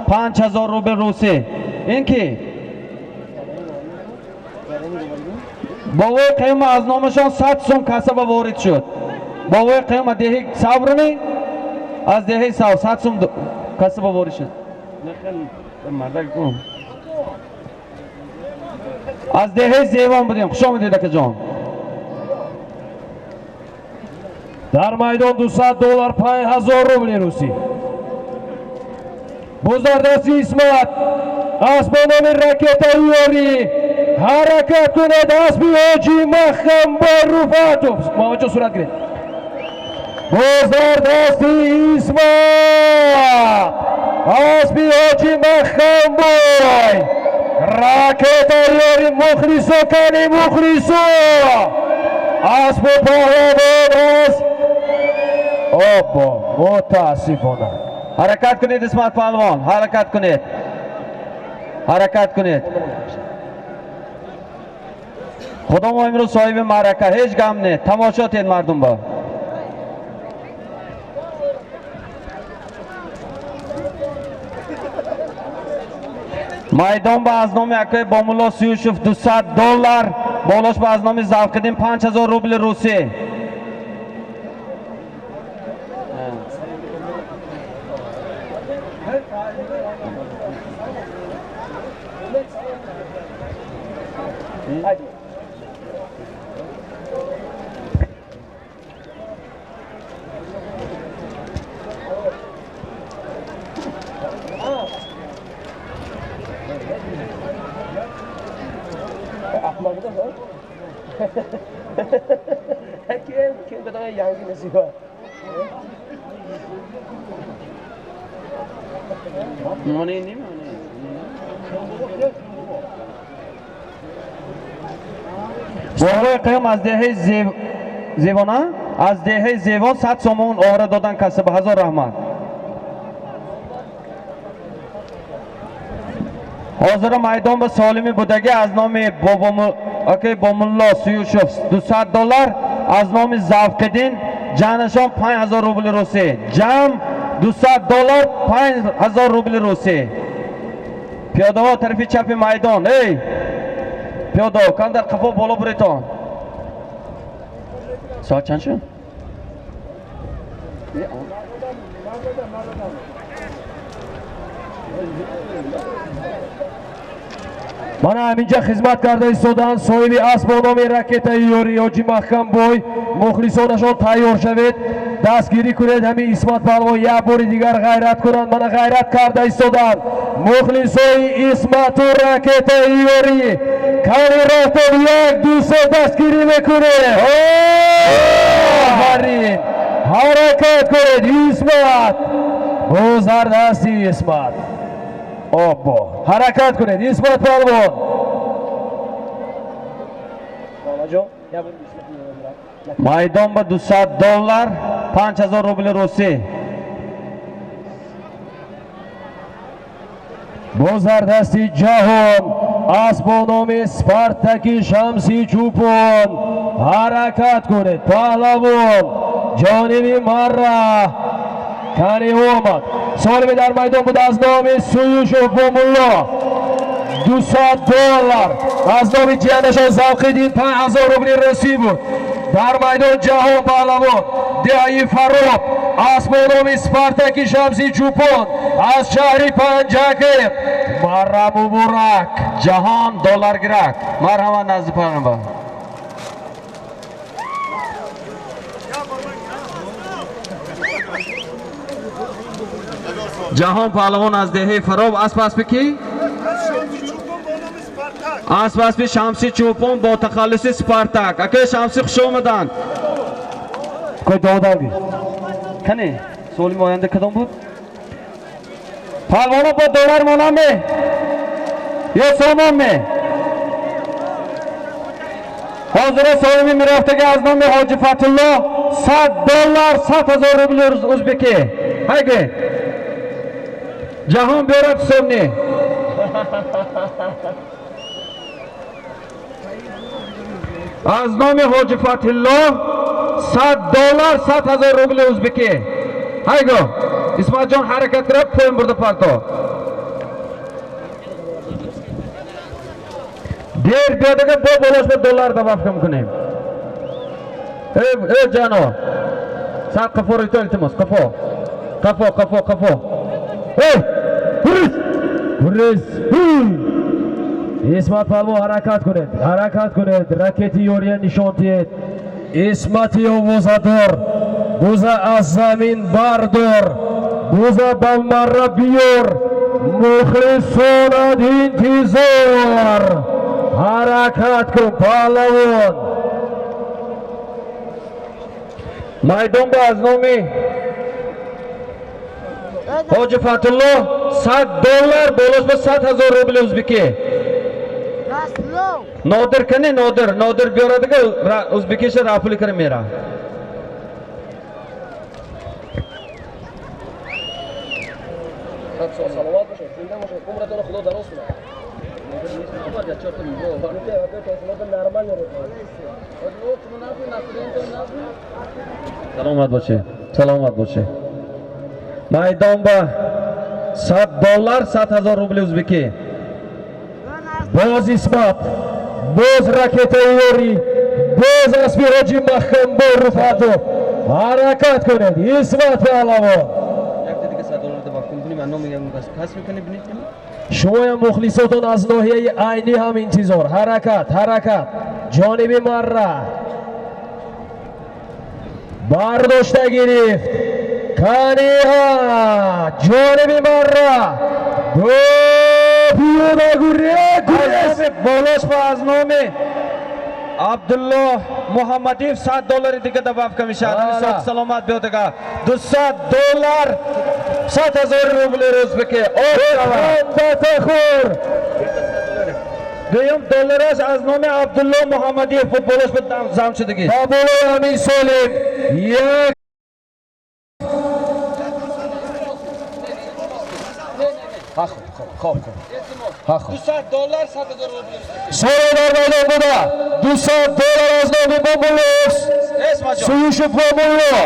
5000 рубл русӣ. Ин ки? Бовои Қаюма аз номашон 100 сом касаба ворид шуд. Бовои Қаюма деҳи Саврни аз деҳи Савр 100 сом касаба ворид шуд. Аз деҳаи Зевон будем. Хуш омадед, акаҷон. Дар майдон 200 доллар 5000 рубли русӣ. Боз дар дасти Исмат асп бо номи Ракетаи Ёрӣ. Ҳаракат кунед аспи Ҳоҷи Махамбой Руфатов. Муҳаммадҷон, сурат гиред. Боз дар дасти Исмат аспи Ҳоҷи Махамбой, Ракетаи Ёрӣ. Мухлисо, кани мухлисо, аспу паҳлавон аз обо мутаассифона. Ҳаракат кунед, Исмат паҳлавон, ҳаракат кунед. Ҳаракат кунед. Худо мо имрӯз соҳиби маърака, ҳеҷ гам не. Тамошо тед мардум ба. Майдон ба аз номи акаи Бомулло Сиюшев 200 доллар, болош ба аз номи Завқиддин 5000 рубли русӣ. Бовои Қаюм аз деҳаи Зевона, аз деҳаи Зевон 100 сомон овара додан касаба. Ҳазор раҳмат. Ҳозира майдон ба солими будагӣ аз номи акаи Бомулло Сиюшев 200 доллар, аз номи Завқиддин ҷанашон 5000 рубли русӣ. Ҷамъ 200 доллар 5000 рубли русӣ. Пиёдаҳо тарафи чапи майдон. Эй пиёдаҳо, кам дар қафо боло буритон. Соат чанд шуд? Мана ҳаминҷа хизмат карда истодаанд соҳиби асп бо номи Ракетаи Ёрӣ Ҳоҷи Маҳкамбой. Мухлисонашон тайёр шавед, дастгирӣ кунед. Ҳамин Исмат паҳлавон як бори дигар ғайрат кунанд. Мана ғайрат карда истодаанд мухлисои Исмату Ракетаи Ёрӣ. Кани рафтор, як, ду, се, дастгирӣ мекунед. Офарин, ҳаракат кунед. Исмат боз дар дасти Исмат. Оббо, ҳаракат кунед, Исмат паҳлавон. Мамаҷон. Майдон ба 200 доллар, 5000 рубли русӣ. Боз дар дасти Ҷаҳон асп бо номи Спартаки Шамси Чӯпон. Ҳаракат кунед, паҳлавон, ҷониби Марра. Кани омад. Солими дар майдон буд аз номи Суюшов Бомулло 200 доллар, аз номи ҷиянашон Завқиддин 5000 рубли русӣ буд. Дар майдон Ҷаҳон паҳлавон, деҳаи Фароб, асп бо номи Спартаки Шамси Чӯпон аз шаҳри Панҷакент. Марра муборак. Ҷаҳон долларгирак, марҳамат, назди паҳлавон. Ҷаҳон паҳлавон аз деҳаи Фароб, асп аспи кӣ? Асп аспи Шамси Чӯпон бо тахаллуси Спартак. Акаи Шамсӣ, хуш омаданд. Кой доданги. Кане, суоли оянда кадом буд? Паҳлавоно бо доллар монаме ё сомон ме? Ҳозира соҳиби мирафтага аз номи Ҳоҷи Фатулло 100 доллар, 100 000 рубли узбекӣ. Ҳайге, Ҷаҳон биёрад ҳисобни. Аз номи Ҳоҷи Фатилло 100 доллар, 100 000 рубли узбекӣ. Ҳайго, Исматҷон, ҳаракат кунад, поин бурда парто. Дер биёдага, бо болош ба доллар добавка мекунем. Э, ҷано, сар қафо рито, илтимос, қафо, қафо, қафо, қафо. Эй, гурез, гурез! Исмат паҳлавон, ҳаракат кунед, ҳаракат кунед, ракети ёрия нишон диҳед. Исмати овозадор, буза аз замин бардор, буза ба марра биёр, мухлисонад интизор. Ҳаракат кун, паҳлавон. Майдон ба аз номи Ҳоҷи Фатулло 100 доллар, болош ба 100 000 рубли узбекӣ. Нодир кани, Нодир, Нодир биёрадига, узбекиша рапули кара мера. Саломат бошед, зинда бошед, умратонро Худо дароз кунад. Нормально. Саломат бошед, саломат бошед. Майдон ба 100 доллар, 100 000 рубли узбекӣ. Боз Исмат, боз Ракетаи Ёрӣ, боз аспи Ҳоҷи Маҳкамбой Руфатов. Ҳаракат кунед, Исмат паҳлавон. Якта дига 100 доллар добавка мекунем, ан номи ягон кас кас мекунем, бинед. Шумоям мухлисотон аз ноҳияи Айнӣ ҳам интизор. Ҳаракат, ҳаракат, ҷониби Марра. Бардошта гирифт. Каниҳа, ҷониби Марра. Пиёда, гурез! Болош ба аз номи Абдулло Муҳаммадиев 100 доллари дига добавка мешавад. Ала. Ҳамин саломат биёдага, 200 доллар, 100 000 рубли узбекӣ. Батахур. Дуюм доллараш аз номи Абдулло Муҳаммадиев буд, болош ба зам шудагӣ. Ба болои ҳамин солим як. Хоб, хоб, хоб. 200 доллар, 100 000 рубли. Соли дар майдон буда 200 доллар аз номи Бобуллоев Эсмаҷон. Суюшев Бобулло,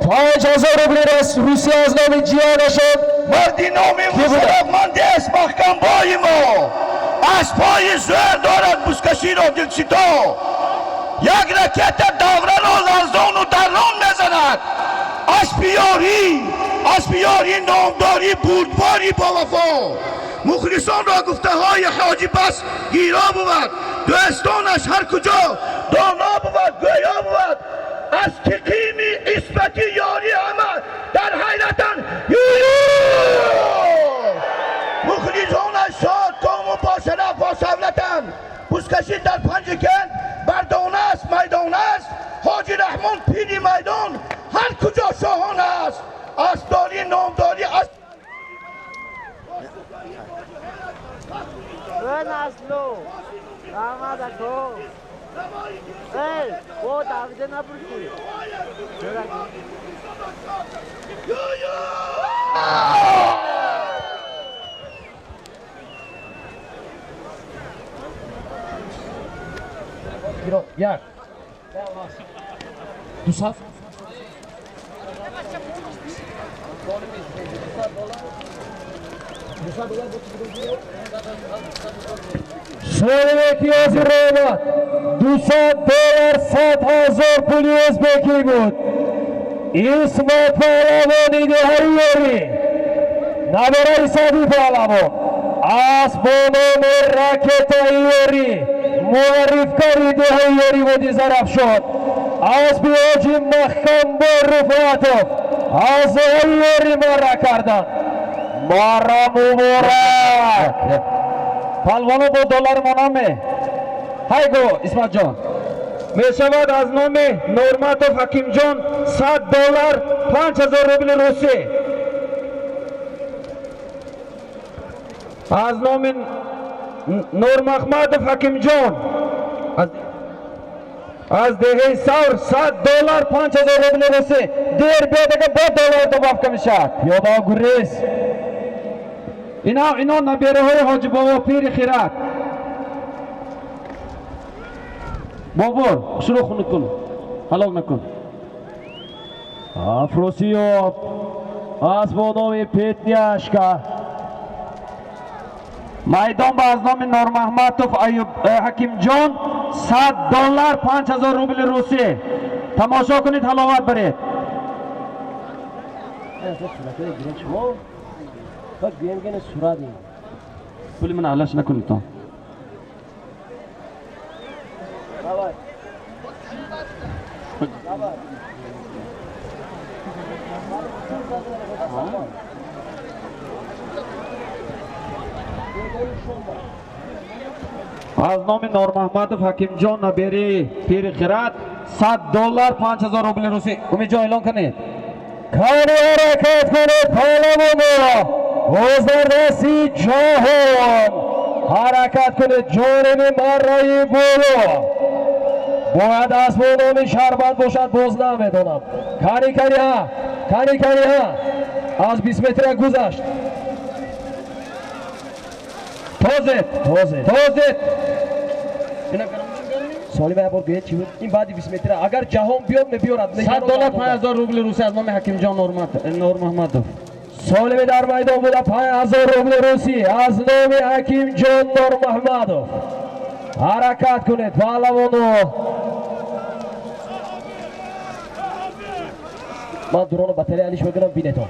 5000 рубли Русия аз номи ҷиянашон. Марди номи мушарафманди аст Маҳкамбои мо, аспҳои зӯр дорад, бузкаширо дилсито. Як ракета давраро ларзону даррон мезанад. Аспи ёрӣ, аспи ёрӣ, номдорӣ, бурдборӣ, бовафо. Мухлисонро гуфтаҳои ҳоҷӣ бас гиро бувад, дӯстонаш ҳар куҷо доно бувад, гӯё бувад. Аз тиқими исбати ёрӣ ҳама дар ҳайратанд. Мухлисонаш шод кому бо шараф бо савлатанд. Бузкашӣ дар Панҷакент бардона аст, майдон аст. Ҳоҷи Раҳмон пири майдон ҳар куҷо шоҳон аст. Асбдорӣ номдорӣ аст. Як. 200. Солиме ки ҳозир омад $200 100,000 пули ӯзбекӣ буд. Исмо паҳлавони деҳаи Ёрӣ, набераи Сади паҳлавон, асп бо номи Ракетаи Ёрӣ, муаррифгари деҳаи Ёрӣ води Зарафшон, аспи ҳоҷи Маҳкамбой Руфоатов аз деҳаи Ёрӣ марра карданд. Марра муборак! Палвоно бо доллар монаме. Ҳайго Исматҷон. Мешавад аз номи Нурматов Ҳакимҷон $100 5000 рубли русӣ. Аз номи Нурмахмадов Ҳакимҷон аз деҳаи Савр $100 5000 рубли русӣ. Дер биёдага бо доллар добавка мешавад. Пиёда гурез. Ино набераҳои ҳоҷи бобо пири хират. Бобор, хушро хунук кун, ҳалок накун. Афросиёб аз бо номи Петняшка. Майдон ба аз номи Нурмаҳматов Аюб Ҳакимҷон $100 5000 рубли русӣ. Тамошо кунед, ҳаловат баред. Пули ман алаш накунед то. Аз номи Нурмаҳмадов Ҳакимҷон набери пири хират $100 5000 рубли русӣ. Умидҷон эълон кунед. Кани ҳаракат кунед паҳлавонро. Боз дар дасти ҷаҳон ҳаракат кунед ҷониби марраи боло. Бояд асп бо номи Шарбат бошад, боз намедонам. Кани кани ҳа, кани кани ҳа. Аз 20 метра гузашт. Тозет, тозет, тозет. Солим як бор гӯед чӣ буд? Ин баъди 20 метра агар ҷаҳон биёд мебиёрад. $100 5000 рубли русӣ аз номи Ҳакимҷон Нурмаҳмадов. Солими дар майдон буда 5000 рубли русӣ аз номи Ҳакимҷон Нурмаҳмадов. Ҳаракат кунед паҳлавоно. Ман дуроно батарея алиш мекунам, бинетон.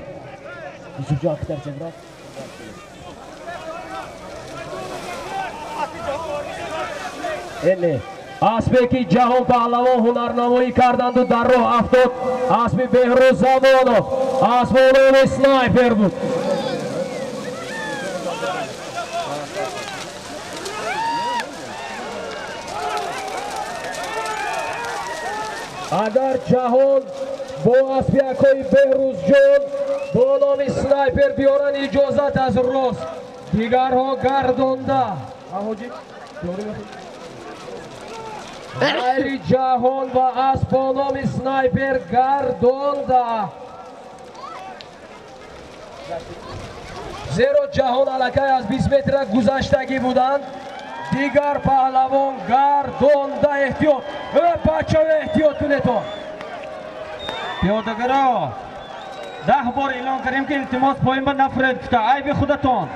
Юсуфҷон ахтар чебра. Не. Аспе ки ҷаҳон паҳлавон ҳунарнамоӣ карданду дар роҳ афтод, аспи Беҳрӯз Замонов, асп бо номи Снайпер буд. Агар ҷаҳон бо аспи акои Беҳрӯзҷон бо номи Снайпер биёранд, иҷозат аз рост, дигарҳо гардонда. Ғайри ҷаҳон ва асп бо номи Снайпер гардонда. Зеро ҷаҳон аллакай аз 20 метра гузаштагӣ буданд, дигар паҳлавон гардонда. Эҳтиёт, бачаҳо, эҳтиёт кунедон. Пиёдагаро 10 бор эълон кардем ки илтимос поин ба нафред гуфта, айби худатон.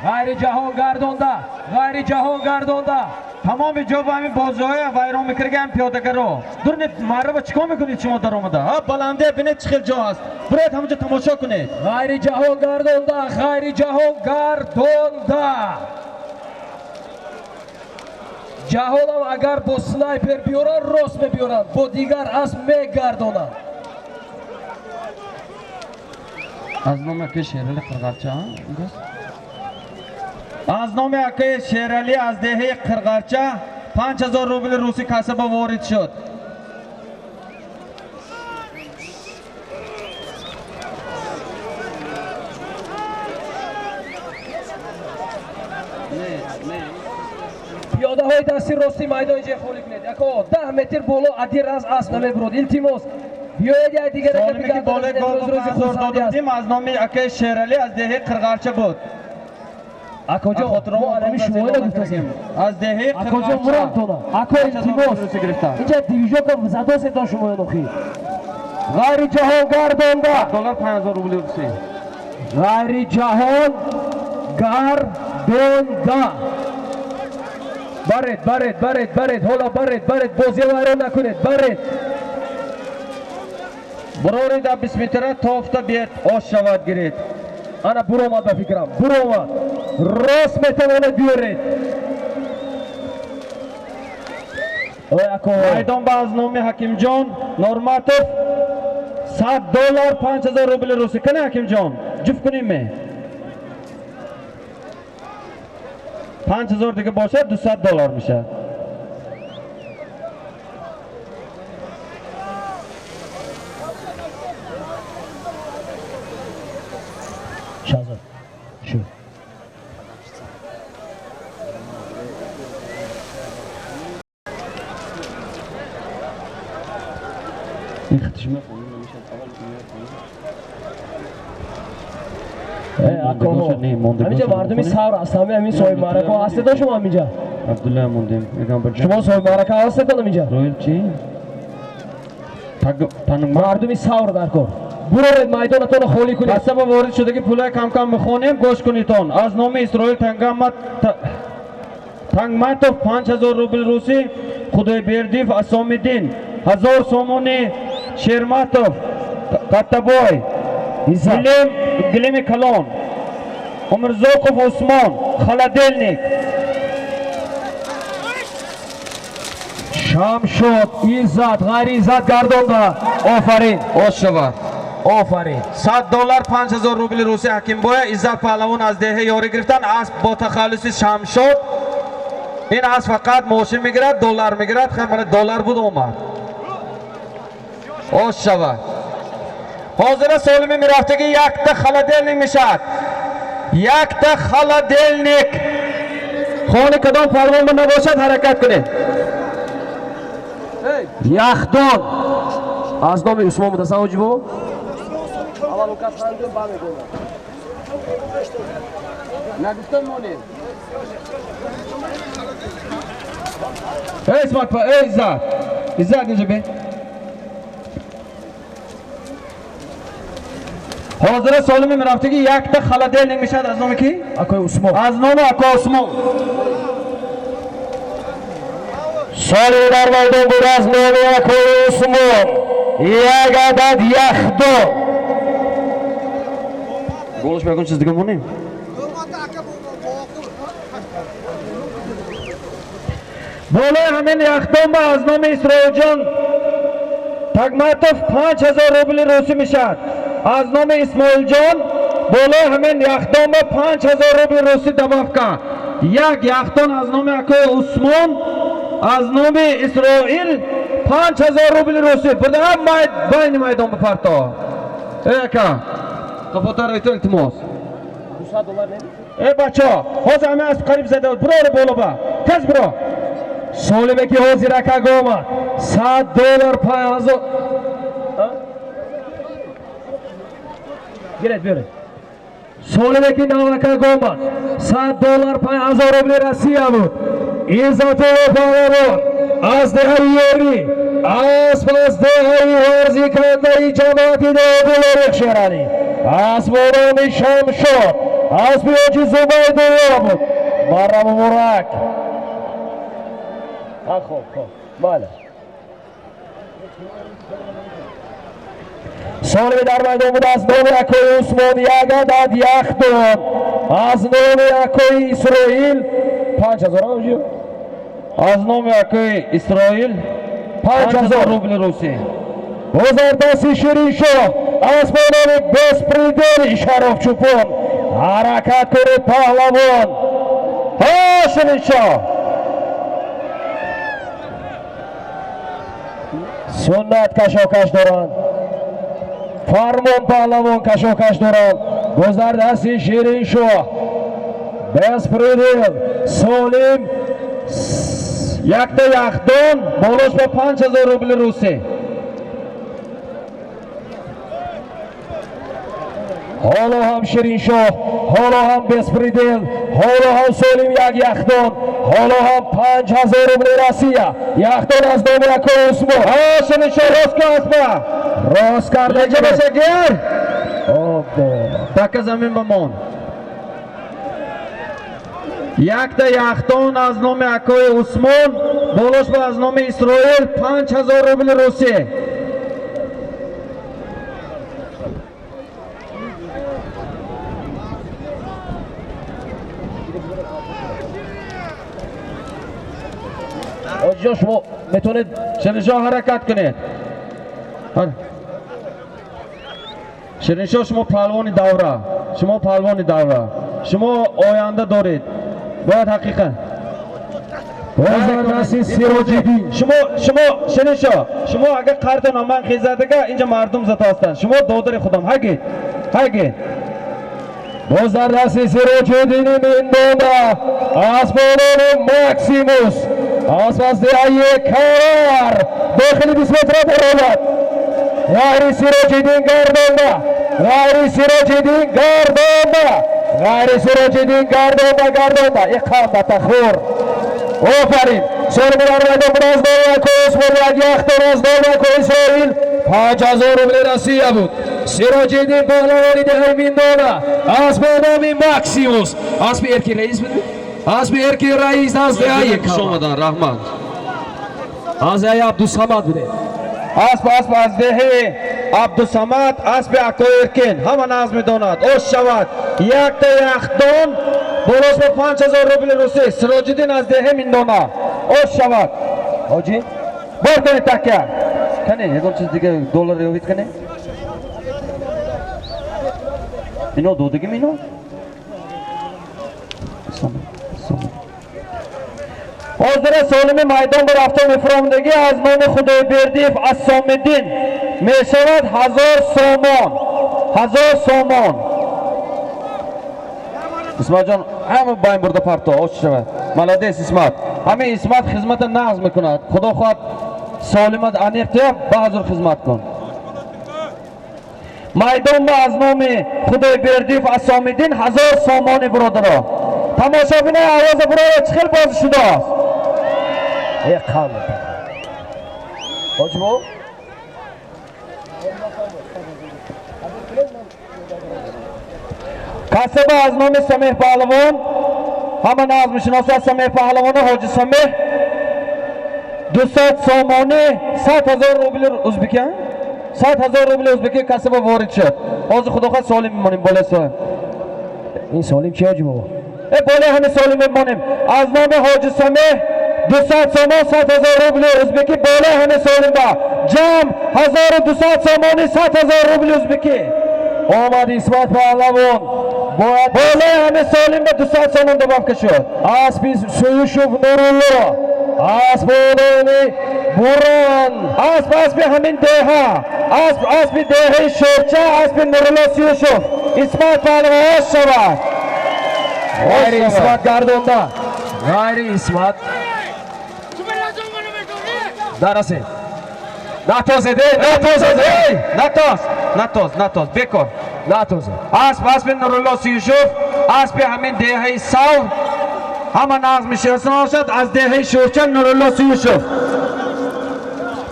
Ғайри ҷаҳон гардонда, ғайри ҷаҳон гардонда. Тамоми ҷо ба ҳамин бозиҳоя вайрон мекардаги ҳам пиёдагаро. Дурни маъраба чӣ кор мекунед шумо дар омада? Ҳа, баландия бинед, чӣ хел ҷо ҳаст. Бироед ҳамонҷо тамошо кунед. Ғайри ҷаҳон гардонда, ғайри ҷаҳон гардонда. Ҷаҳонам агар бо снайпер биёранд, рост мебиёранд, бо дигар асп мегардонанд. Аз номи акаи Шерали Қирғарча, аз номи акаи Шерали аз деҳаи Қирғарча 5000 рубли русӣ касаба ворид шуд. Пиёдаҳои дасти рости майдони ҷе холӣ кунед. Яко 10 метр боло адир аз асп намебурод. Илтимос, биёед як дигар. Солиме ки болои гол 5000 дода будем, аз номи акаи Шерали аз деҳаи Қирғарча буд. Акоҷон, мо алами шуморо гуфтасем. Аз деҳаи Акоҷон, мурам тона. Ако, илтимос, инҷа движока задосетон шумоён охир. Ғайри ҷаҳон гардонда. Доллар 5000 рубли русӣ. Ғайри ҷаҳон гардонда. Баред, баред, баред, баред, ҳоло баред, баред, бозӣ вайрон накунед, баред. Бурорид, а 20 метра тофта биед, ош шавад гиред. Ана буромад, ба фикрам буромад, рост метавонед биёред. Ой, ако. Майдон ба аз номи Ҳакимҷон Норматов 100 доллар, 5000 рубли русӣ. Кане, Ҳакимҷон, ҷуфт кунем ме? 5000 дига бошад, 200 доллар мешавад. Шаҳзод шуд. Ин хатиш мехонем, намешад аввал мехонем. Ҳаминҷа мардуми савр аст, ҳами ҳамин соҳиби маърака ҳастедо шумо ҳаминҷа? Абдулла мондем. Яган бір Шумо соҳиби маърака ҳастедон ҳаминҷа? Роил чи? Танма. Мардуми савр дар кор. Буроред, майдонатонро холӣ кунед. Касаба ворид шудаги пулай кам-кам мехонем, гӯш кунитон. Аз номи Исроил Тангамат Тангматов 5000 рубл русӣ, Худойбердиев Асомиддин 1000 сомони, Шерматов Каттабой, гилем, гилеми калон, Умрзоқов Усмон, холодильник. Шамшод, Иззат, ғайри Иззат гардонда. Офарин. Ош шавад. Офарин. 100 доллар, 5000 рубли русӣ Ҳакимбоя Иззат паҳлавон аз деҳа ёрӣ гирифтан. Асп бо тахаллуси Шамшод. Ин асп фақат мошин мегирад, доллар мегирад. Хай, мана доллар буд, омад. Ош шавад. Ҳозира солими мерафтагӣ якта холодильник мешавад, якта холодильник. Хони кадом палвон набошад, ҳаракат кунед. Яхдон аз номи Усмон будасан ҳоҷибо. Аввал указ хандем, ба мегӯям. Нагуфтан монем. Эй, Исмат, эй, Иззат, Иззат, инҷа бе. Ҳозира солими мерафтагӣ якта холодильник мешавад аз номи кӣ? Акои Усмон. Аз номи ако Усмон. Соли дар майдон буд аз номи акои Усмон як адад яхдон. Голш мекун, чиз дига монем. Болои ҳамин яхдон ба аз номи Исроилҷон Тагматов 5000 рубли русӣ мешавад. Аз номи Исмоилҷон болои ҳамин яхдон ба 5000 рубли русӣ добавка. Як яхдон аз номи акои Усмон, аз номи Исроил 5000 рубли русӣ. Бурда ҳам байни майдон бипарто. Эй, ака, қафотар айтон, илтимос. Эй, бачо, ҳозир ҳамин асп қариб зада буд. Бироре боло ба тез биро. Солиме ки ҳозир акак омад, 100 доллар, 5000 гиред, биёред. Солиме ки навакак омад, 100 доллар, 5000 рубли Россия буд. Иззатулло паҳлавон аз деҳаи Ёрӣ, асп аз деҳаи варзикандаи ҷамоати Деҳобулориқ Шералӣ, асп бо номи Шамшод, аспи ҳоҷи Зубайдулло буд. Марра муборак. Хоб, хоб. Бале. Солими дар майдон буда аз номи акои Усмон як адад яхдон, аз номи акои Исроил 5000 ҳамҷи? Аз номи акои Исроил 5000 рубли русӣ. Бозардасти Шириншоҳ аз бо номи Беспредели Шарофчӯпон. Ҳаракат кунед, паҳлавон. Ҳо, Шириншоҳ! Суннат кашокаш доранд. Фармон паҳлавон кашокаш доранд. Бозардасти Шириншоҳ. Беспредел Солим якта яхдон болош ба 5000 рубли русӣ. Ҳоло ҳам Шириншоҳ, ҳоло ҳам Беспредел, ҳоло ҳам Солим як яхдон, ҳоло ҳам 5000 рубли Россия. Яхдон аз номи акои Усмон. Ҳо, Шириншоҳ, рост кун аспа. Рост карда. Леҷа баша гир. Обо. Така замин бамон. Якта яхдон аз номи акои Усмон, болош ба аз номи Исроил 5000 рубли русӣ. Ҳоҷиҷон, шумо метавонед Шириншоҳ, ҳаракат кунед. Шириншоҳ, шумо паҳлавони давра, шумо паҳлавони давра, шумо оянда доред. Бояд ҳақиқат. Бозардасти Сироҷиддин. Шумо Шириншоҳ, шумо агар қартон ман хезадага инҷа мардум зада ҳастанд. Шумо додари худам, ҳагед, ҳагед. Бозардасти Сироҷиддини Миндона аз бо номи Максимус аз ваздиҳаи Карар дохили 20 метра баромад. Ғайри Сироҷиддин гардонда, ғайри Сироҷиддин гардонда, ғайри Сироҷиддин гардонда, гардонда. Иқамата хӯр. Офарин. Солими дар майдон буда аз номи акои Усмон як яхдон, аз номи акои Исроил 5000 рубли Россия буд. Сироҷиддин паҳлавони деҳаи Миндона аз бо номи Максимус. Аспи Эрки Раис буд? Аспи Эрки Раис аз деҳаи Хуш омадан, раҳмат. Аз деҳаи Абдусамад буде. Асп, асп аз деҳаи Абдусамад, аспи акои Эркин. Ҳама нағз медонад. Ош шавад. Якта яхдон болош ба 5000 рубли русӣ. Сироҷиддин аз деҳаи Миндона. Ош шавад. Ҳоҷи? Бор кунед такя. Кане, ягон чиз дига доллар ёвид кане? Ино додагим ино? Ҳозира Солими майдон ба рафта мефуромдагӣ аз номи Худойбердиев Ассомиддин мешавад 1000 сомон. 1000 сомон. Исматҷон, ҳама байн бурда парто, ош шавад. Молодец, Исмат. Ҳамин Исмат хизмата нағз мекунад. Худо хоҳад солимат аниқ тия, ба ҳазур хизмат кун. Майдон ба аз номи Худойбердиев Ассомиддин 1000 сомони бародаро. Тамошобинои овоза барои чӣ хел бозӣ шудааст? Иқамата. Ҳоҷи бо? Касаба аз номи Самеҳ паҳлавон, ҳама нағз мешиносад Самеҳ паҳлавона, ҳоҷи Самеҳ 200 сомонӣ, 100 000 рубли узбеки, 100 000 рубли узбеки касаба ворид шуд. Ҳозир худо хоҳад солим мемонем болои соҳиб. Ин солим чи ҳоҷи бобо? Болои ҳами солим мемонем. Аз номи ҳоҷи Самеҳ 200 сомон, 100 000 рубли узбеки болои ҳами солим ба. Ҷамъ 1200 сомонӣ, 100 000 рубли узбеки. Омад Исмат паҳлавон. Бояд болои ҳами солим ба 200 сомон добавка шуд. Аспи Суюшов Нурулло, асп номи Бурон. Асп, аспи ҳамин деҳа, асп, аспи деҳаи Шӯрча, аспи Нурулло Суюшов. Исмат паҳлавон ош шавад. Ғайри Исмат гардонда, ғайри Исмат дарасед. Натозед, натозед, натоз, натоз, натоз, бекор. Натозед. Асп, аспи Нурулло Суюшов, аспи ҳамин деҳаи Савр, ҳама нағз мешиносад аз деҳаи Шӯрча Нурулло Суюшов.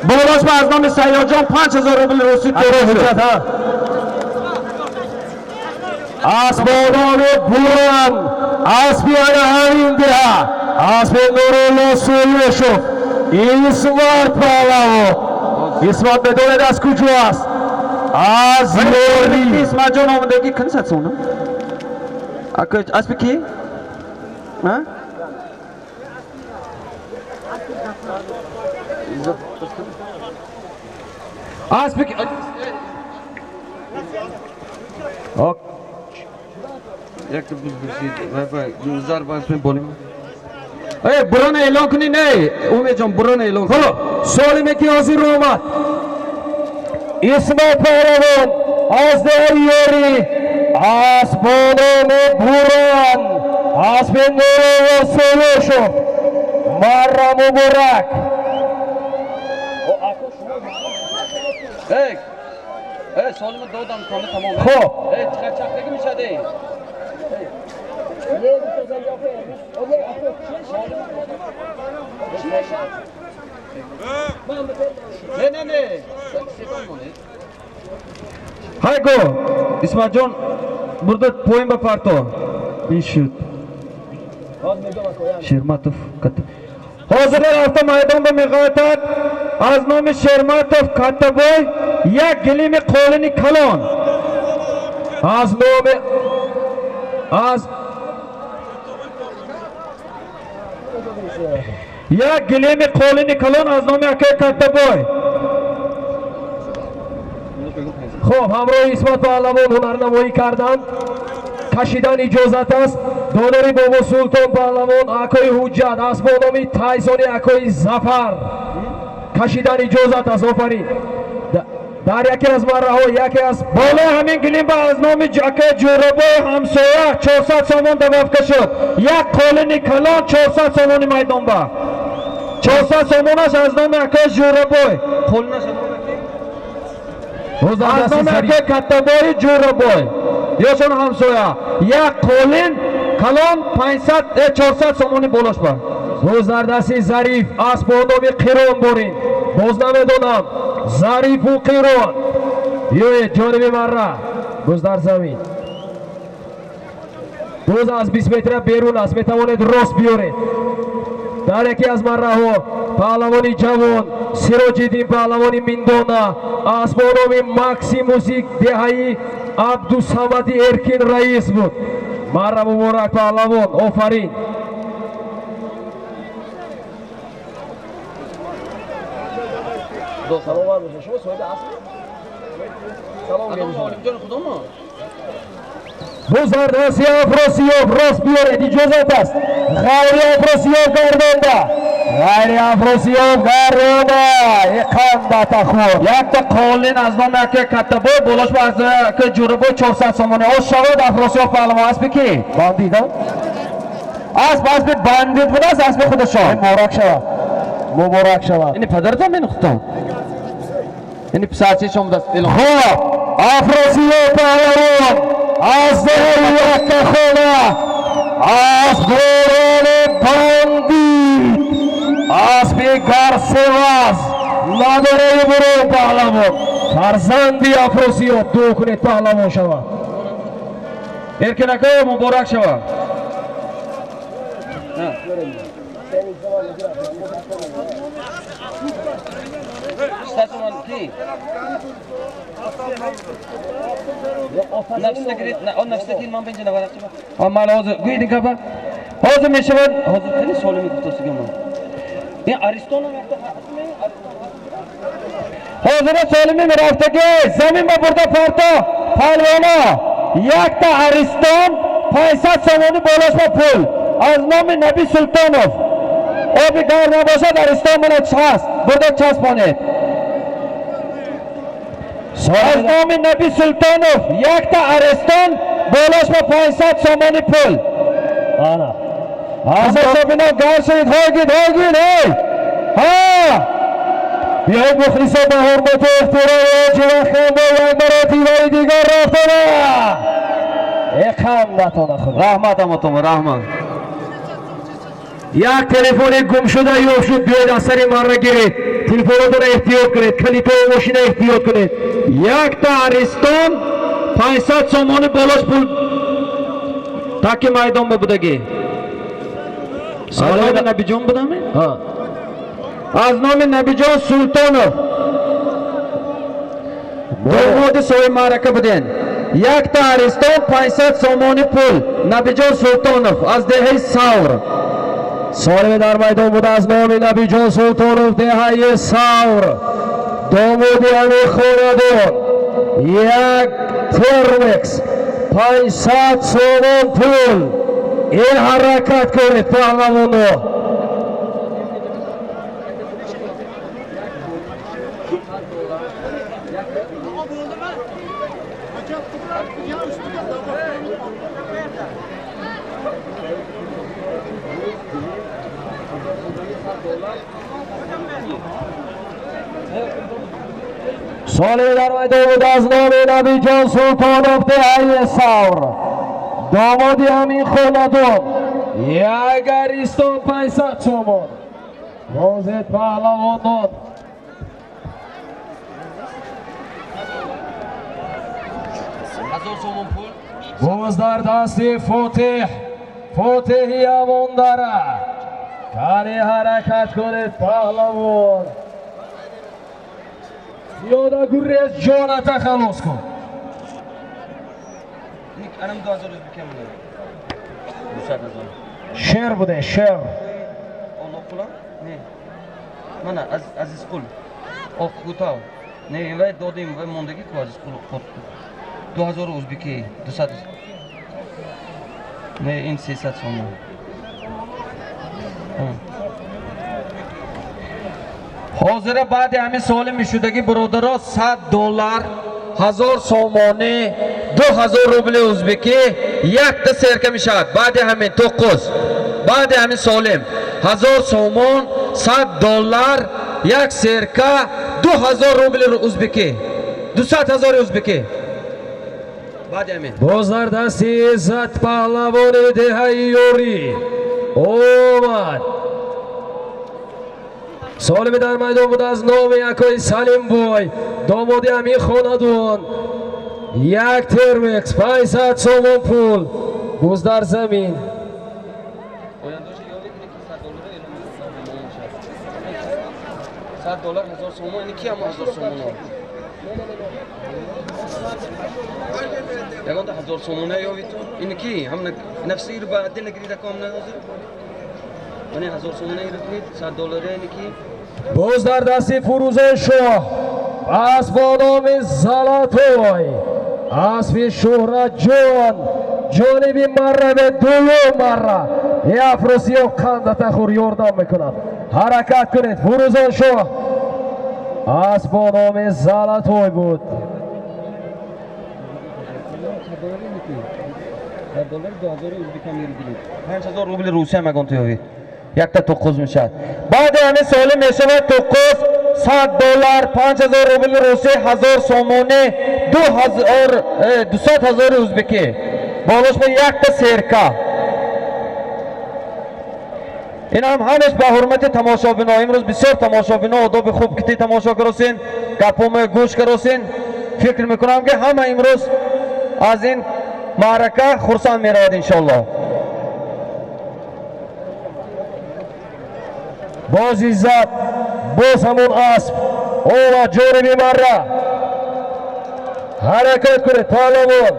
Болош ба аз номи Сайёҷон 5000 рубли русӣ тӯро шуд. Асп номи Бурон, аспи ана ҳамин деҳа, аспи Нурулло Суюшов. Исмат паҳлавон. Исмат медонед аз куҷо аст? Аз Ёрӣ. Исматҷон омадагӣ кун сатсона. Ака аспи ки? Ҳа? Аспи ки? Як буз вай вай зарба аспи болим. Эй, бурона эълон кунӣ не? Умедҷон, бурона эълон кунӣ. Хуб, солиме ки ҳозир омад. Исмат паҳлавон аз деҳаи Ёрӣ, асп бо номи Бурон, аспи Нурулло Сулушев. Марра муборак. Эй, эй, солима додам, кони тамом. Хуб. Эй, чақчақдагӣ мешад, эй. Не, не, не. Ҳайго, Исматҷон, бурда поин ба парто. Ин шуд. Шерматов ҳозир рафта майдон ба меғалтад. Аз номи Шерматов Каттабой як гилими қолини калон. Аз номи аз Як гилеми қолини калон аз номи акаи Каттабой. Хуб, ҳамроҳи Исмат паҳлавон ҳунарнамоӣ карданд. Кашидан иҷозат аст. Донори Бобо Султон паҳлавон акои Ҳуҷҷат аз бо номи Тайсони акои Зафар. Кашидан иҷозат аст. Офарин. Дар яке аз марраҳо яке аз болои ҳамин гилим ба аз номи акаи Ҷӯробои ҳамсоя 400 сомон добавка шуд. Як қолини калон 400 сомони майдон ба. 400 сомонаш аз номи акаи Ҷӯробой. Қолинаш аз номи акаи Каттабои Ҷӯробой. Ёшон ҳамсоя. Як қолин калон 500 400 сомони болош ба. Боз дар дасти Зариф асп бо номи Қирон борин. Боз намедонам Зарифу Қирон. Биёед ҷониби марра. Боз дар замин. Боз аз 20 метра берун аст, метавонед рост биёред. Дар яке аз марраҳо паҳлавони ҷавон Сироҷиддин паҳлавони Миндона асп бо номи Максимуси деҳаи Абдусамади Эркин раис буд. Марра муборак паҳлавон, офарин. Саломат бошед. Шумо соҳиби асп? Салом Адам Олимҷон худомо. Боз дар дасти Афросиёб рост биёред, иҷозат аст. Ғайри Афросиёб гардонда. Ғайри Афросиёб гардонда. Иқандата худ. Якта қолин аз номи акаи Каттабой, болош ба аз акаи Ҷӯробой 400 сомонӣ. Ош шавад Афросиёб паҳлавон. Аспи ки? Бандит, а? Асп аспи бандит будааст, аспи худашон. Муборак шавад. Муборак шавад. Ини падаратон менухтон. Ини писарчаи шумо будааст. Хуб, Афросиёб паҳлавон аз деҳаи Яккахона аз борони бандит аспи Гарсеваз надораи бурон паҳлавон. Фарзанди Афросиёб, дуо кунед паҳлавон шавад. Эркин ака муборак шавад. Штатуман ки? Нафсда гиред, он нафсда тин ман бенҷа наварақчи ба. А мал ҳозир гӯйдин капа. Ҳозир мешавад, ҳозир хеле солими гуфтосигам ман. Ин Аристонам якта ҳастми? Ҳозира солими мерафтагӣ замин ба бурда парто палвона якта Аристон 500 сомонӣ болош ба пул аз номи Наби Султонов. Оби гарм набошад Аристон мана часп бурда часпонед. Аз номи Наби Султонов якта Аристон болош ба 500 сомонӣ пул. Ана. Аз ҳисобино гарм шавед, ҳойгид, ҳойгид, ҳой! Ҳа! Биёед мухлисон ба ҳурмату эҳтироми ҳоҷи Ваххамбо як маротибаи дигар рафтана. Иқамдатона худо. Раҳмат амотомо, раҳмат. Як телефони гумшуда ёфт шуд, биёед аз сари марра гиред. Телефонотонро эҳтиёт кунед, калитои мошина эҳтиёт кунед. Якта Аристон 500 сомонӣ болош пул таки майдон ба будагӣ. Саломи Набиҷон будами? Ҳа. Аз номи Набиҷон Султонов, домоди соҳиби маърака буден. Якта аристон, 500 сомони пул. Набиҷон Султонов аз деҳаи Савр. Солими дар майдон буда аз номи Набиҷон Султонов, деҳаи Савр, домоди ҳамин хонадон, як термекс, 500 сомон пул. Ин ҳаракат кунед, паҳлавоно. Солими дар майдон буда аз номи Набиҷон Султонов, деҳаи Савр, домоди ҳамин хонадон, як аристон, 500 сомон. Бозед, паҳлавонон. 1000 сомон пул. Боз дар дасти Фотеҳ, Фотеҳи Амондара. Кане, ҳаракат кунед, паҳлавон. Зиёда гурез, ҷоната халос кун. Анам 2000 ӯзбекам, 200 000. Шер буде, шер. Оллоқулам не, мана Азизқул, Оқкутав не, вай додем, вай мондагӣ ку. Азизқул, 2000 ӯзбекӣ, 200 не, ин 300 сомон. Ҳозира баъди ҳамин суоли мешудагӣ, бародаро, 100 доллар, 1000 сомонӣ, 2000 рубли ӯзбекӣ, якта серка мешавад. Баъди ҳамин тоққуз, баъди ҳамин солим 1000 сомон, 100 доллар, як серка, 2000 рубли ӯзбекӣ, 200 000-и ӯзбекӣ баъди ҳамин. Боз дар дасти Иззат паҳлавони деҳаи Ёрӣ омад. Солими дар майдон буда аз номи акои Салимбой, домоди ҳамин хонадон, як термекс, 500 сомон пул. Боз дар замин. Ояндоша ёвед ки 100 доллар эълон мешавад. 100 доллар, 1000 сомон, ини ки ҳама 1000 сомоно, ягонта 1000 сомона ёвиту. Ини ки ҳамна нафси ба дил нагирида ку, ҳамна ҳозир мани 1000 сомона гирифтед, 100 доллар ини ки. Боз дар дасти Фурӯзон шоҳ, асп бо номи Залатой, аспи Шӯҳратҷон. Ҷониби марраве, дуюм марра е Афросиёб қандатахӯр ёрдам мекунад. Ҳаракат кунед, Фурӯзон шоҳ. Асп бо номи Залатой буд. 100 доллар, 2000 ӯзбекам гирифтед, 5000 рубли русия ягонта ёвед, якта тоққуз мешавад. Баъди ҳамин суоле мешавад тоққуз: 100 доллар, 5000 рубли русӣ, 1000 сомонӣ, 2000, 200 000-и ӯзбекӣ, болош ба якта серка. Ин ҳам ҳамеш ба ҳурмати тамошобино. Имрӯз бисёр тамошобино одоби хуб кити тамошо каросин, гапҳомо гӯш каросин. Фикр мекунам, ки ҳама имрӯз аз ин маърака хурсанд меравад, иншоаллоҳ. Боз Иззат, боз ҳамон асп омад ҷониби марра. Ҳаракат кунед, паҳлавон.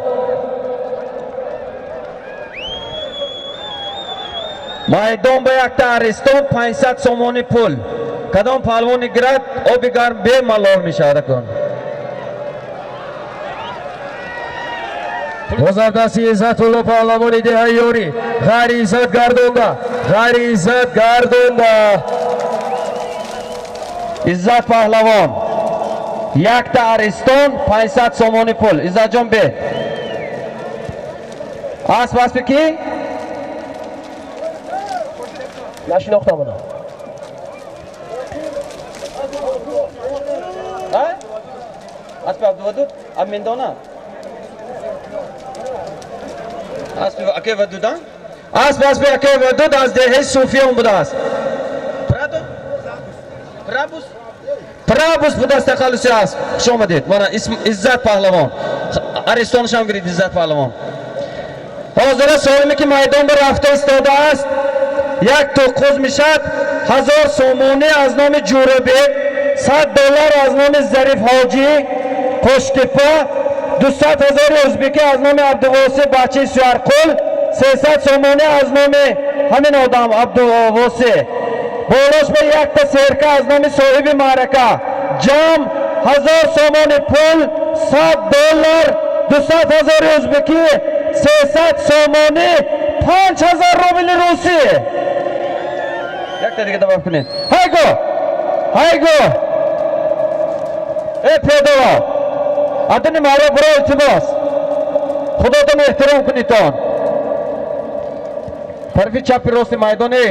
Майдон ба якта аристон, 500 сомони пул. Кадом паҳлавони гирад, оби гарм бемалол мешавад акун. Боз дар дасти Иззатулло паҳлавони деҳаи Ёрӣ. Ғайри иззат гардонда, ғайри иззат гардонда. Иззат паҳлавон, якта аристон, 500 сомони пул. Иззатҷон, бе асп. Аспи ки? Нашинохтам она. А? Аспи Абдувадуд Аминдона, аспи акай Вадуда, асп, аспи акай Вадуд аз деҳаи Суфиён будааст. Прадо, Прабус, Прабус будааст тахаллуси асп. Хуш омадед. Мана Иззат паҳлавон, аристонашам гирид. Иззат паҳлавон, ҳозира солиме, ки майдон ба рафта истодааст, як тоққуз мешавад. 1000 сомонӣ аз номи Ҷӯрабек, 100 доллар аз номи Зариф Ҳоҷӣ Қӯштепа, 200 000 ӯзбекӣ аз номи Абдувосеъ бачаи Суярқул, 300 сомонӣ аз номи ҳамин одам Абдувосеъ, болош ба якта серка аз номи соҳиби маърака. Ҷамъ 1000 сомони пул, 100 доллар, 200 000 ӯзбекӣ, 300 сомонӣ, 5000 рубли русӣ. Якта дига давом кунед. Ҳайго, ҳайго, э пиёдаво, адини маро биро, илтимос, худотон эҳтиром кунитон. Тарафи чапи рости майдоне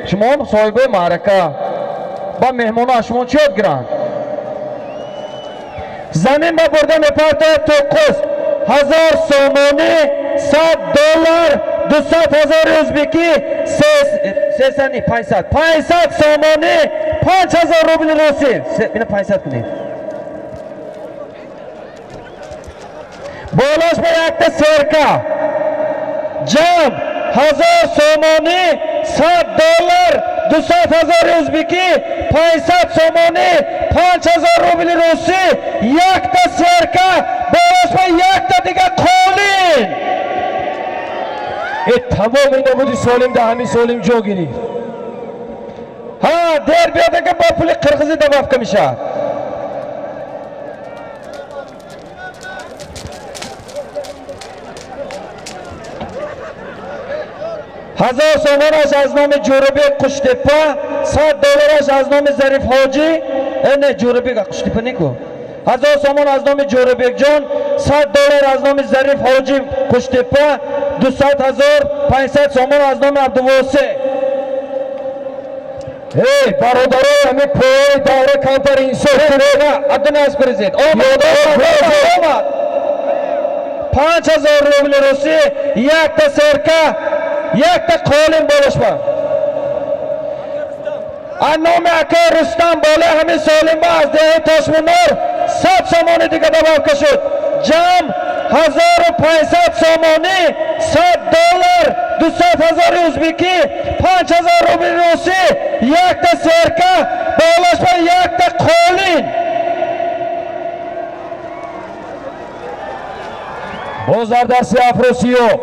шумо соҳибои маърака, ба меҳмоно аз шумо чӣ ёд гиранд? Замин ба бурда мепартояд. Тоққуз 1000 сомонӣ, 100 доллар, 200 000 ӯзбекӣ, сесани 500, 500 сомонӣ, 5000 рубли русӣ. Бина, 500 кунед. Болош ба якта серка. Ҷамъ 1000 сомонӣ, 100 доллар, 200 000 ӯзбекӣ, 500 сомонӣ, 5000 рубли русӣ, якта серка, болош ба якта дига қолин. Э, тамоми намуди солим да ҳамин солим ҷо гирифт. Ҳа, дер биёд, ага бо пули қирғизӣ добавка мешавад. 1000 сомонаш аз номи Ҷӯрабек Қуштепа, 100 доллараш аз номи Зариф Ҳоҷӣ. Не, Ҷӯрабек Қуштепа неку. 1000 сомон аз номи Ҷӯрабекҷон, 100 доллар аз номи Зариф Ҳоҷӣ Қуштепа, 200 000, 500 сомон аз номи Абдувосе. Эй, бародаро, ҳамин поёни давра камтар инсоф кунед. Абдуназ президент омад, омад. 5000 рубли русӣ, якта серка, якта қолин болошба аз номи акаи Рустам. Болои ҳамин солимба аз деҳаи Тошмунор 100 сомони дига добавка шуд. Ҷамъ 1500 сомонӣ, 100 доллар, 200 000 ӯзбекӣ, 5000 рубли русӣ, якта серка, болошба якта қолин. Боз дар дасти Афросиёб.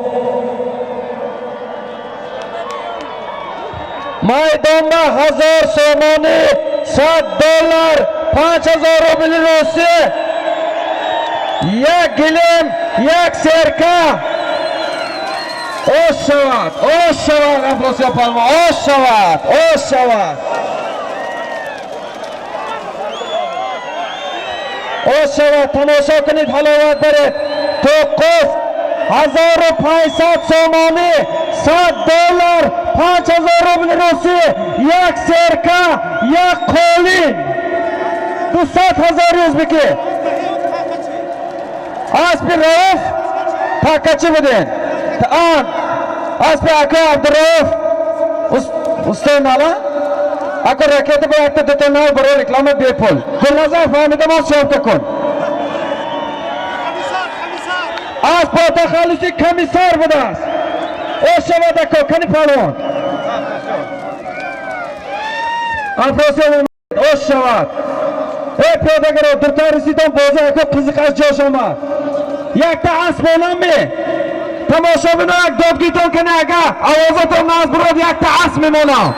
Майдонба 1000 сомонӣ, 100 доллар, 5000 рубли русӣ, як гилем, як серка. Ош шавад, ош шавад, Афросиёб палвон, ош шавад, ош шавад, ош шавад. Тамошо кунед, ҳаловат баред. Тоққуз 1500 сомонӣ, 100 доллар, 5000 рубли русӣ, як серка, як қолин, 200 000 ӯзбекӣ. Аспи Рауф паккачӣ буден. Ан аспи ака Абдурауф устои мала. Ако ракета бо якта дута нав барои реклама бепул. Гулназар, фаҳмидам, съёмка кун. Асп бо тахаллуси Комиссар будааст. Ош шавад, ако. Кани палвон Афросиёб, ош шавад. Э пиёдагаро, дуртар расидон, бозӣ ако қизиқ аз ҷош омад. Якта асп монам ме тамошобино, як додгитон кани, ага овозатон наз бурод. Якта асп мемонам.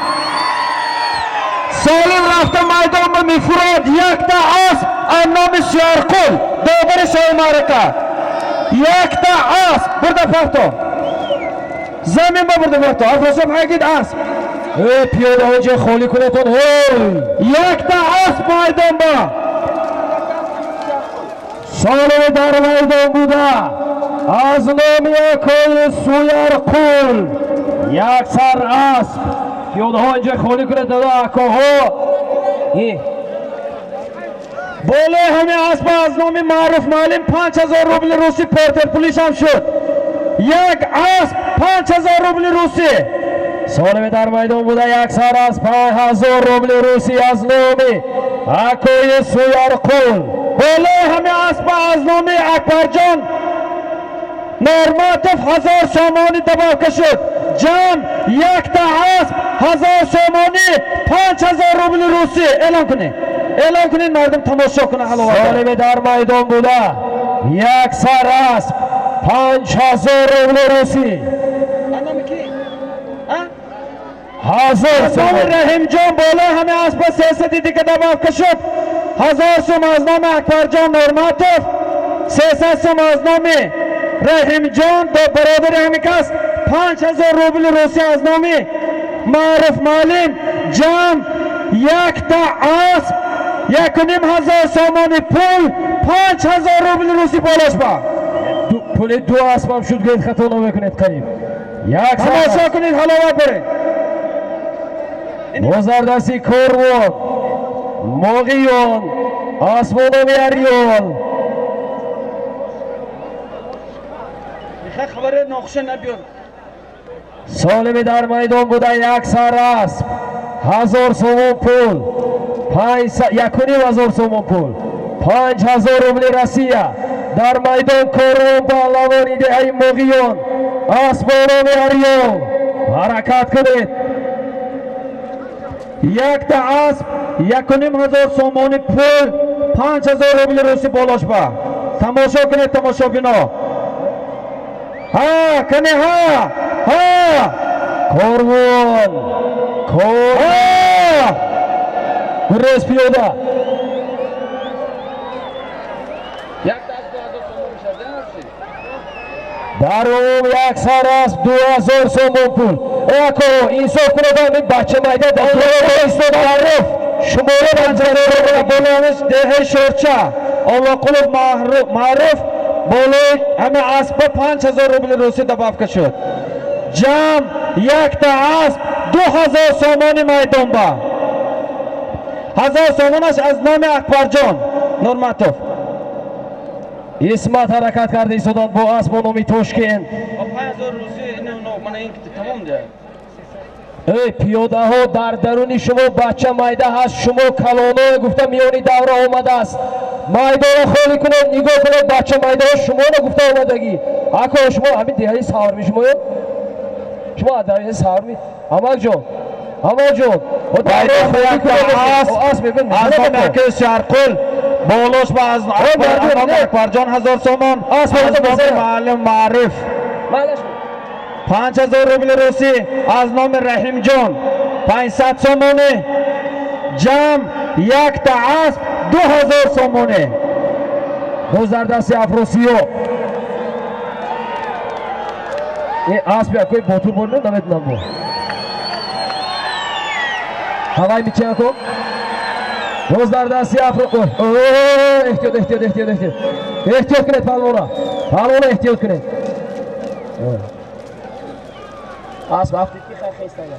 Солим рафта майдонба мефурод. Якта асп аз номи Суярқул, довари шоҳи маърака. Якта асп бурда парто, замин ба бурда парто. Афросиёб, ҳагид асп. Э, пиёдаҳо, ҷой холӣ кунедтон, ҳей! Якта асп майдонба. Солими дар майдон буда аз номи акои Суярқул як сар асп. Пиёдаҳо, инҷо холӣ кунед, дада, акоҳо. Болои ҳамин аспа аз номи Маъруф муаллим 5000 рубли русӣ портер пулишам шуд. Як асп, 5000 рубли русӣ. Солими дар майдон буда як сар асп, 5000 рубли русӣ аз номи акои Суярқул. Болои ҳамин аспа аз номи Акбарҷон Норматов 1000 сомонӣ добавка шуд. Ҷамъ якта асп 1000 сомонӣ, 5000 рубли русӣ. Эълон кунед, эълон кунед, мардум тамошо кунад ҳаловат. Солими дар майдон буда як сар асп 5000 рубли русӣ. 1000 аз номи сомон. Раҳимҷон болои ҳамин аспа 300 дига добавка шуд. 1000 сум аз номи Акбарҷон Нурматов, 300 сум аз номи Раҳимҷон бародари ҳамин кас, 5000 рубли русӣ аз номи Маъруф муаллим. Ҷамъ якта асп 1500 сомони пул, 5000 рубли русӣ болош ба. Пули ду аспам шуд, гӯед, хато намекунед, қариб як сар Тамошо асп. кунед, ҳаловат баред. Боз дар дасти Корвон Моғиён асбономи Ариён. Михай, хабаре нохуша набиёр. Солими дар майдон буда як сар асп 1000 сомон пул, 1500 сомон пул, 5000 рубли Россия. Дар майдон Корвон паҳлавони деҳаи Моғиён, асбономи Ариён. Ҳаракат кунед. Якта асп 1500 сомони пул, 5000 рубли русӣ болош ба. Тамошо кунед, тамошобино. Ҳа, кане, ҳа, ҳа. Корвон, кор. Ҳа. Гурез, пиёда. Дар умум як сар асп 2000 сомон пул. Ако, инсоф кунед, ҳамин бача майда дар истода. Маъруф шуморо. Болои деҳаи Шорча Оллоқулов Маъруф болои ҳамин аспа 5000 рубли русӣ добавка шуд. Ҷамъ якта асп 2000 сомони майдон ба, 1000 сомонаш аз номи Акбарҷон Нурматов. Исмат ҳаракат карда истоданд бо асп бо номи Тошкент. 5000 русӣ, мана ин тамом де. Эй пиёдаҳо, дар даруни шумо бача майда ҳаст, шумо калоно гуфта миёни давра омадааст. Майдонро холӣ кунед, нигоҳ кунед, бача майдаҳо шуморо гуфта омадагӣ. Ако, шумо ҳамин деҳаи Саврми, шумоё, шумо аз деҳаи Саврми, амакҷон, амакҷон. Аз номи акаи Шарқул болош ба аз номи Акбарҷон 1000 сомон, аз номи муаллим Маъриф 5000 рубли русӣ, аз номи Раҳимҷон 500 сомонӣ. Ҷамъ якта асп 2000 сомонӣ. Боз дар дасти Афросиёб ин асп якои ботур борно, наметунам, бо ҳавай мичияко. Боз дар дасти Афро. Эҳтиёт, эҳтиёт, эҳтиёт, эҳтиёт, эҳтиёт кунед, палвона, палвона, эҳтиёт кунед. Асп афтид ки хай хестага.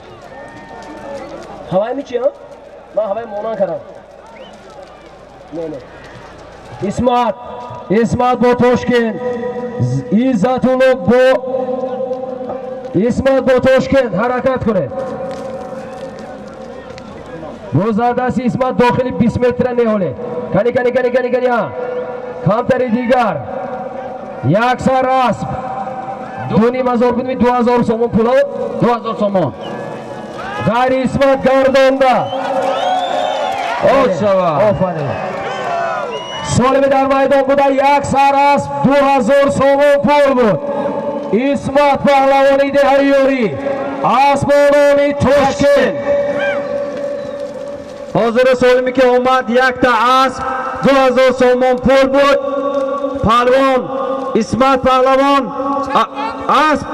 Ҳавай мичия, ман ҳавай монан кардам. Не, не. Исмат, Исмат бо Тошкент, Иззатулло бо Исмат бо Тошкент, ҳаракат кунед. Боз дар дасти Исмат, дохили 20 метра неҳоле. Кани, кани, кани, кани, кани, ҳа, камтари дигар. Як сар асп 2500 будми, 2000 сомон пула. 2000 сомон. Ғайри Исмат гардонда. От шава. Офарин. Солими дар майдон буда як сар асп 2000 сомон пул буд. Исмат паҳлавони деҳаи асбономи Тошкент. Ҳозира солиме ки омад, якта асп 2000 сомон пул буд. Паҳлавон Исмат паҳлавон, асп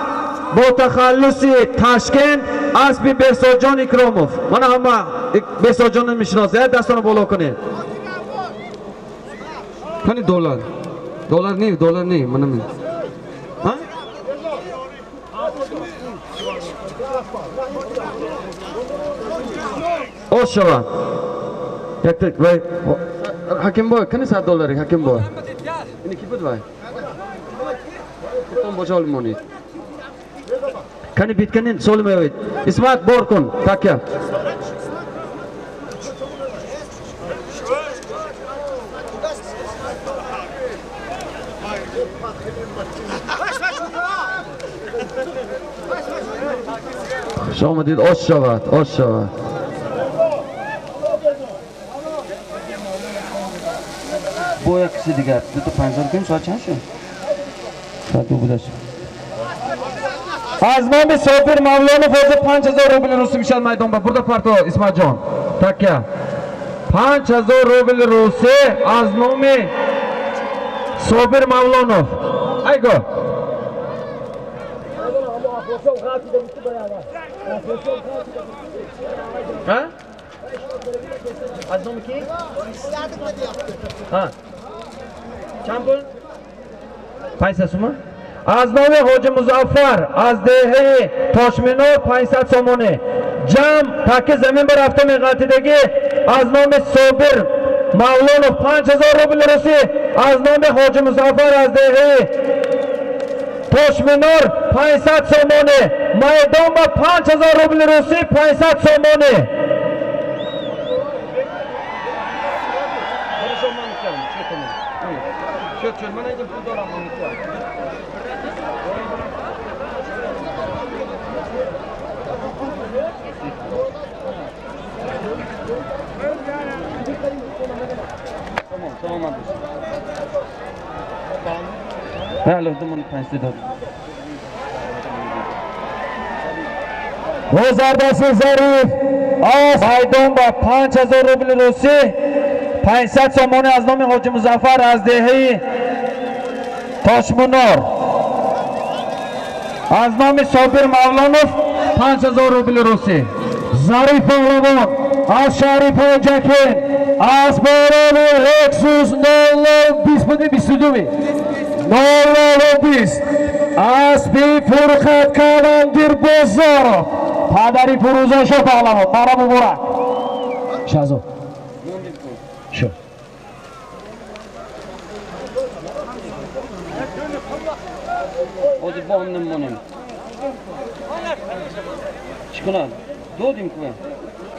бо тахаллуси Ташкент, аспи Беҳсодҷон Икромов. Мана ҳама Беҳсодҷонро мешиносед, дастонро боло кунед. Кани доллар? Доллар не, доллар не, мана мен. Ҳа? Оз шавад. Якта вай Ҳакимбой, кани 100 доллари Ҳакимбой? Ини ки буд вай? Худтон боша олим монед. Кани битканин солим меоед. Исмат, бор кун, такя. Хуш омадед, ош шавад, ош шавад. Бо як киси дигар, дуто 5000 кунем, соат чанд шуд? Соат 2 будаш. Аз номи Собир Мавлонов ҳозир 5000 рубли русӣ мешавад майдон ба бурда парто Исматҷон. Такя. 5000 рубли русӣ аз номи Собир Мавлонов. Айго. Ҳа? Аз номи ки? Ҳа. Чанд пул? 500 сума? Аз номи Ҳоҷи Музаффар аз деҳаи Тошминор 500 сомонӣ. Ҷамъ таки замин ба рафта меғалтидагӣ аз номи Собир Мавлонов 5000 рубли русӣ, аз номи Ҳоҷи Музаффар аз деҳаи Тошминор 500 сомонӣ. Майдон ба 5000 рубли русӣ 500 сомонӣ. Озардаси Зариф аз майдон ба 5000 рубли русӣ 500 сомонӣ аз номи Ҳоҷи Музаффар аз деҳаи Тошмунор, аз номи Собир Мавлонов 5000 рубли русӣ. Зариф паҳлавон аз шаҳри Панҷакент аз борони Лексус 0020 буди 22 0020 аспи Фурқат Каландир Бозоров, падари Фурӯзаншоҳ паҳлавон. Мара муборак, Шаҳзод. Шо. Ҳозир бо ҳам намонем. Чӣ кунад? Додим ку.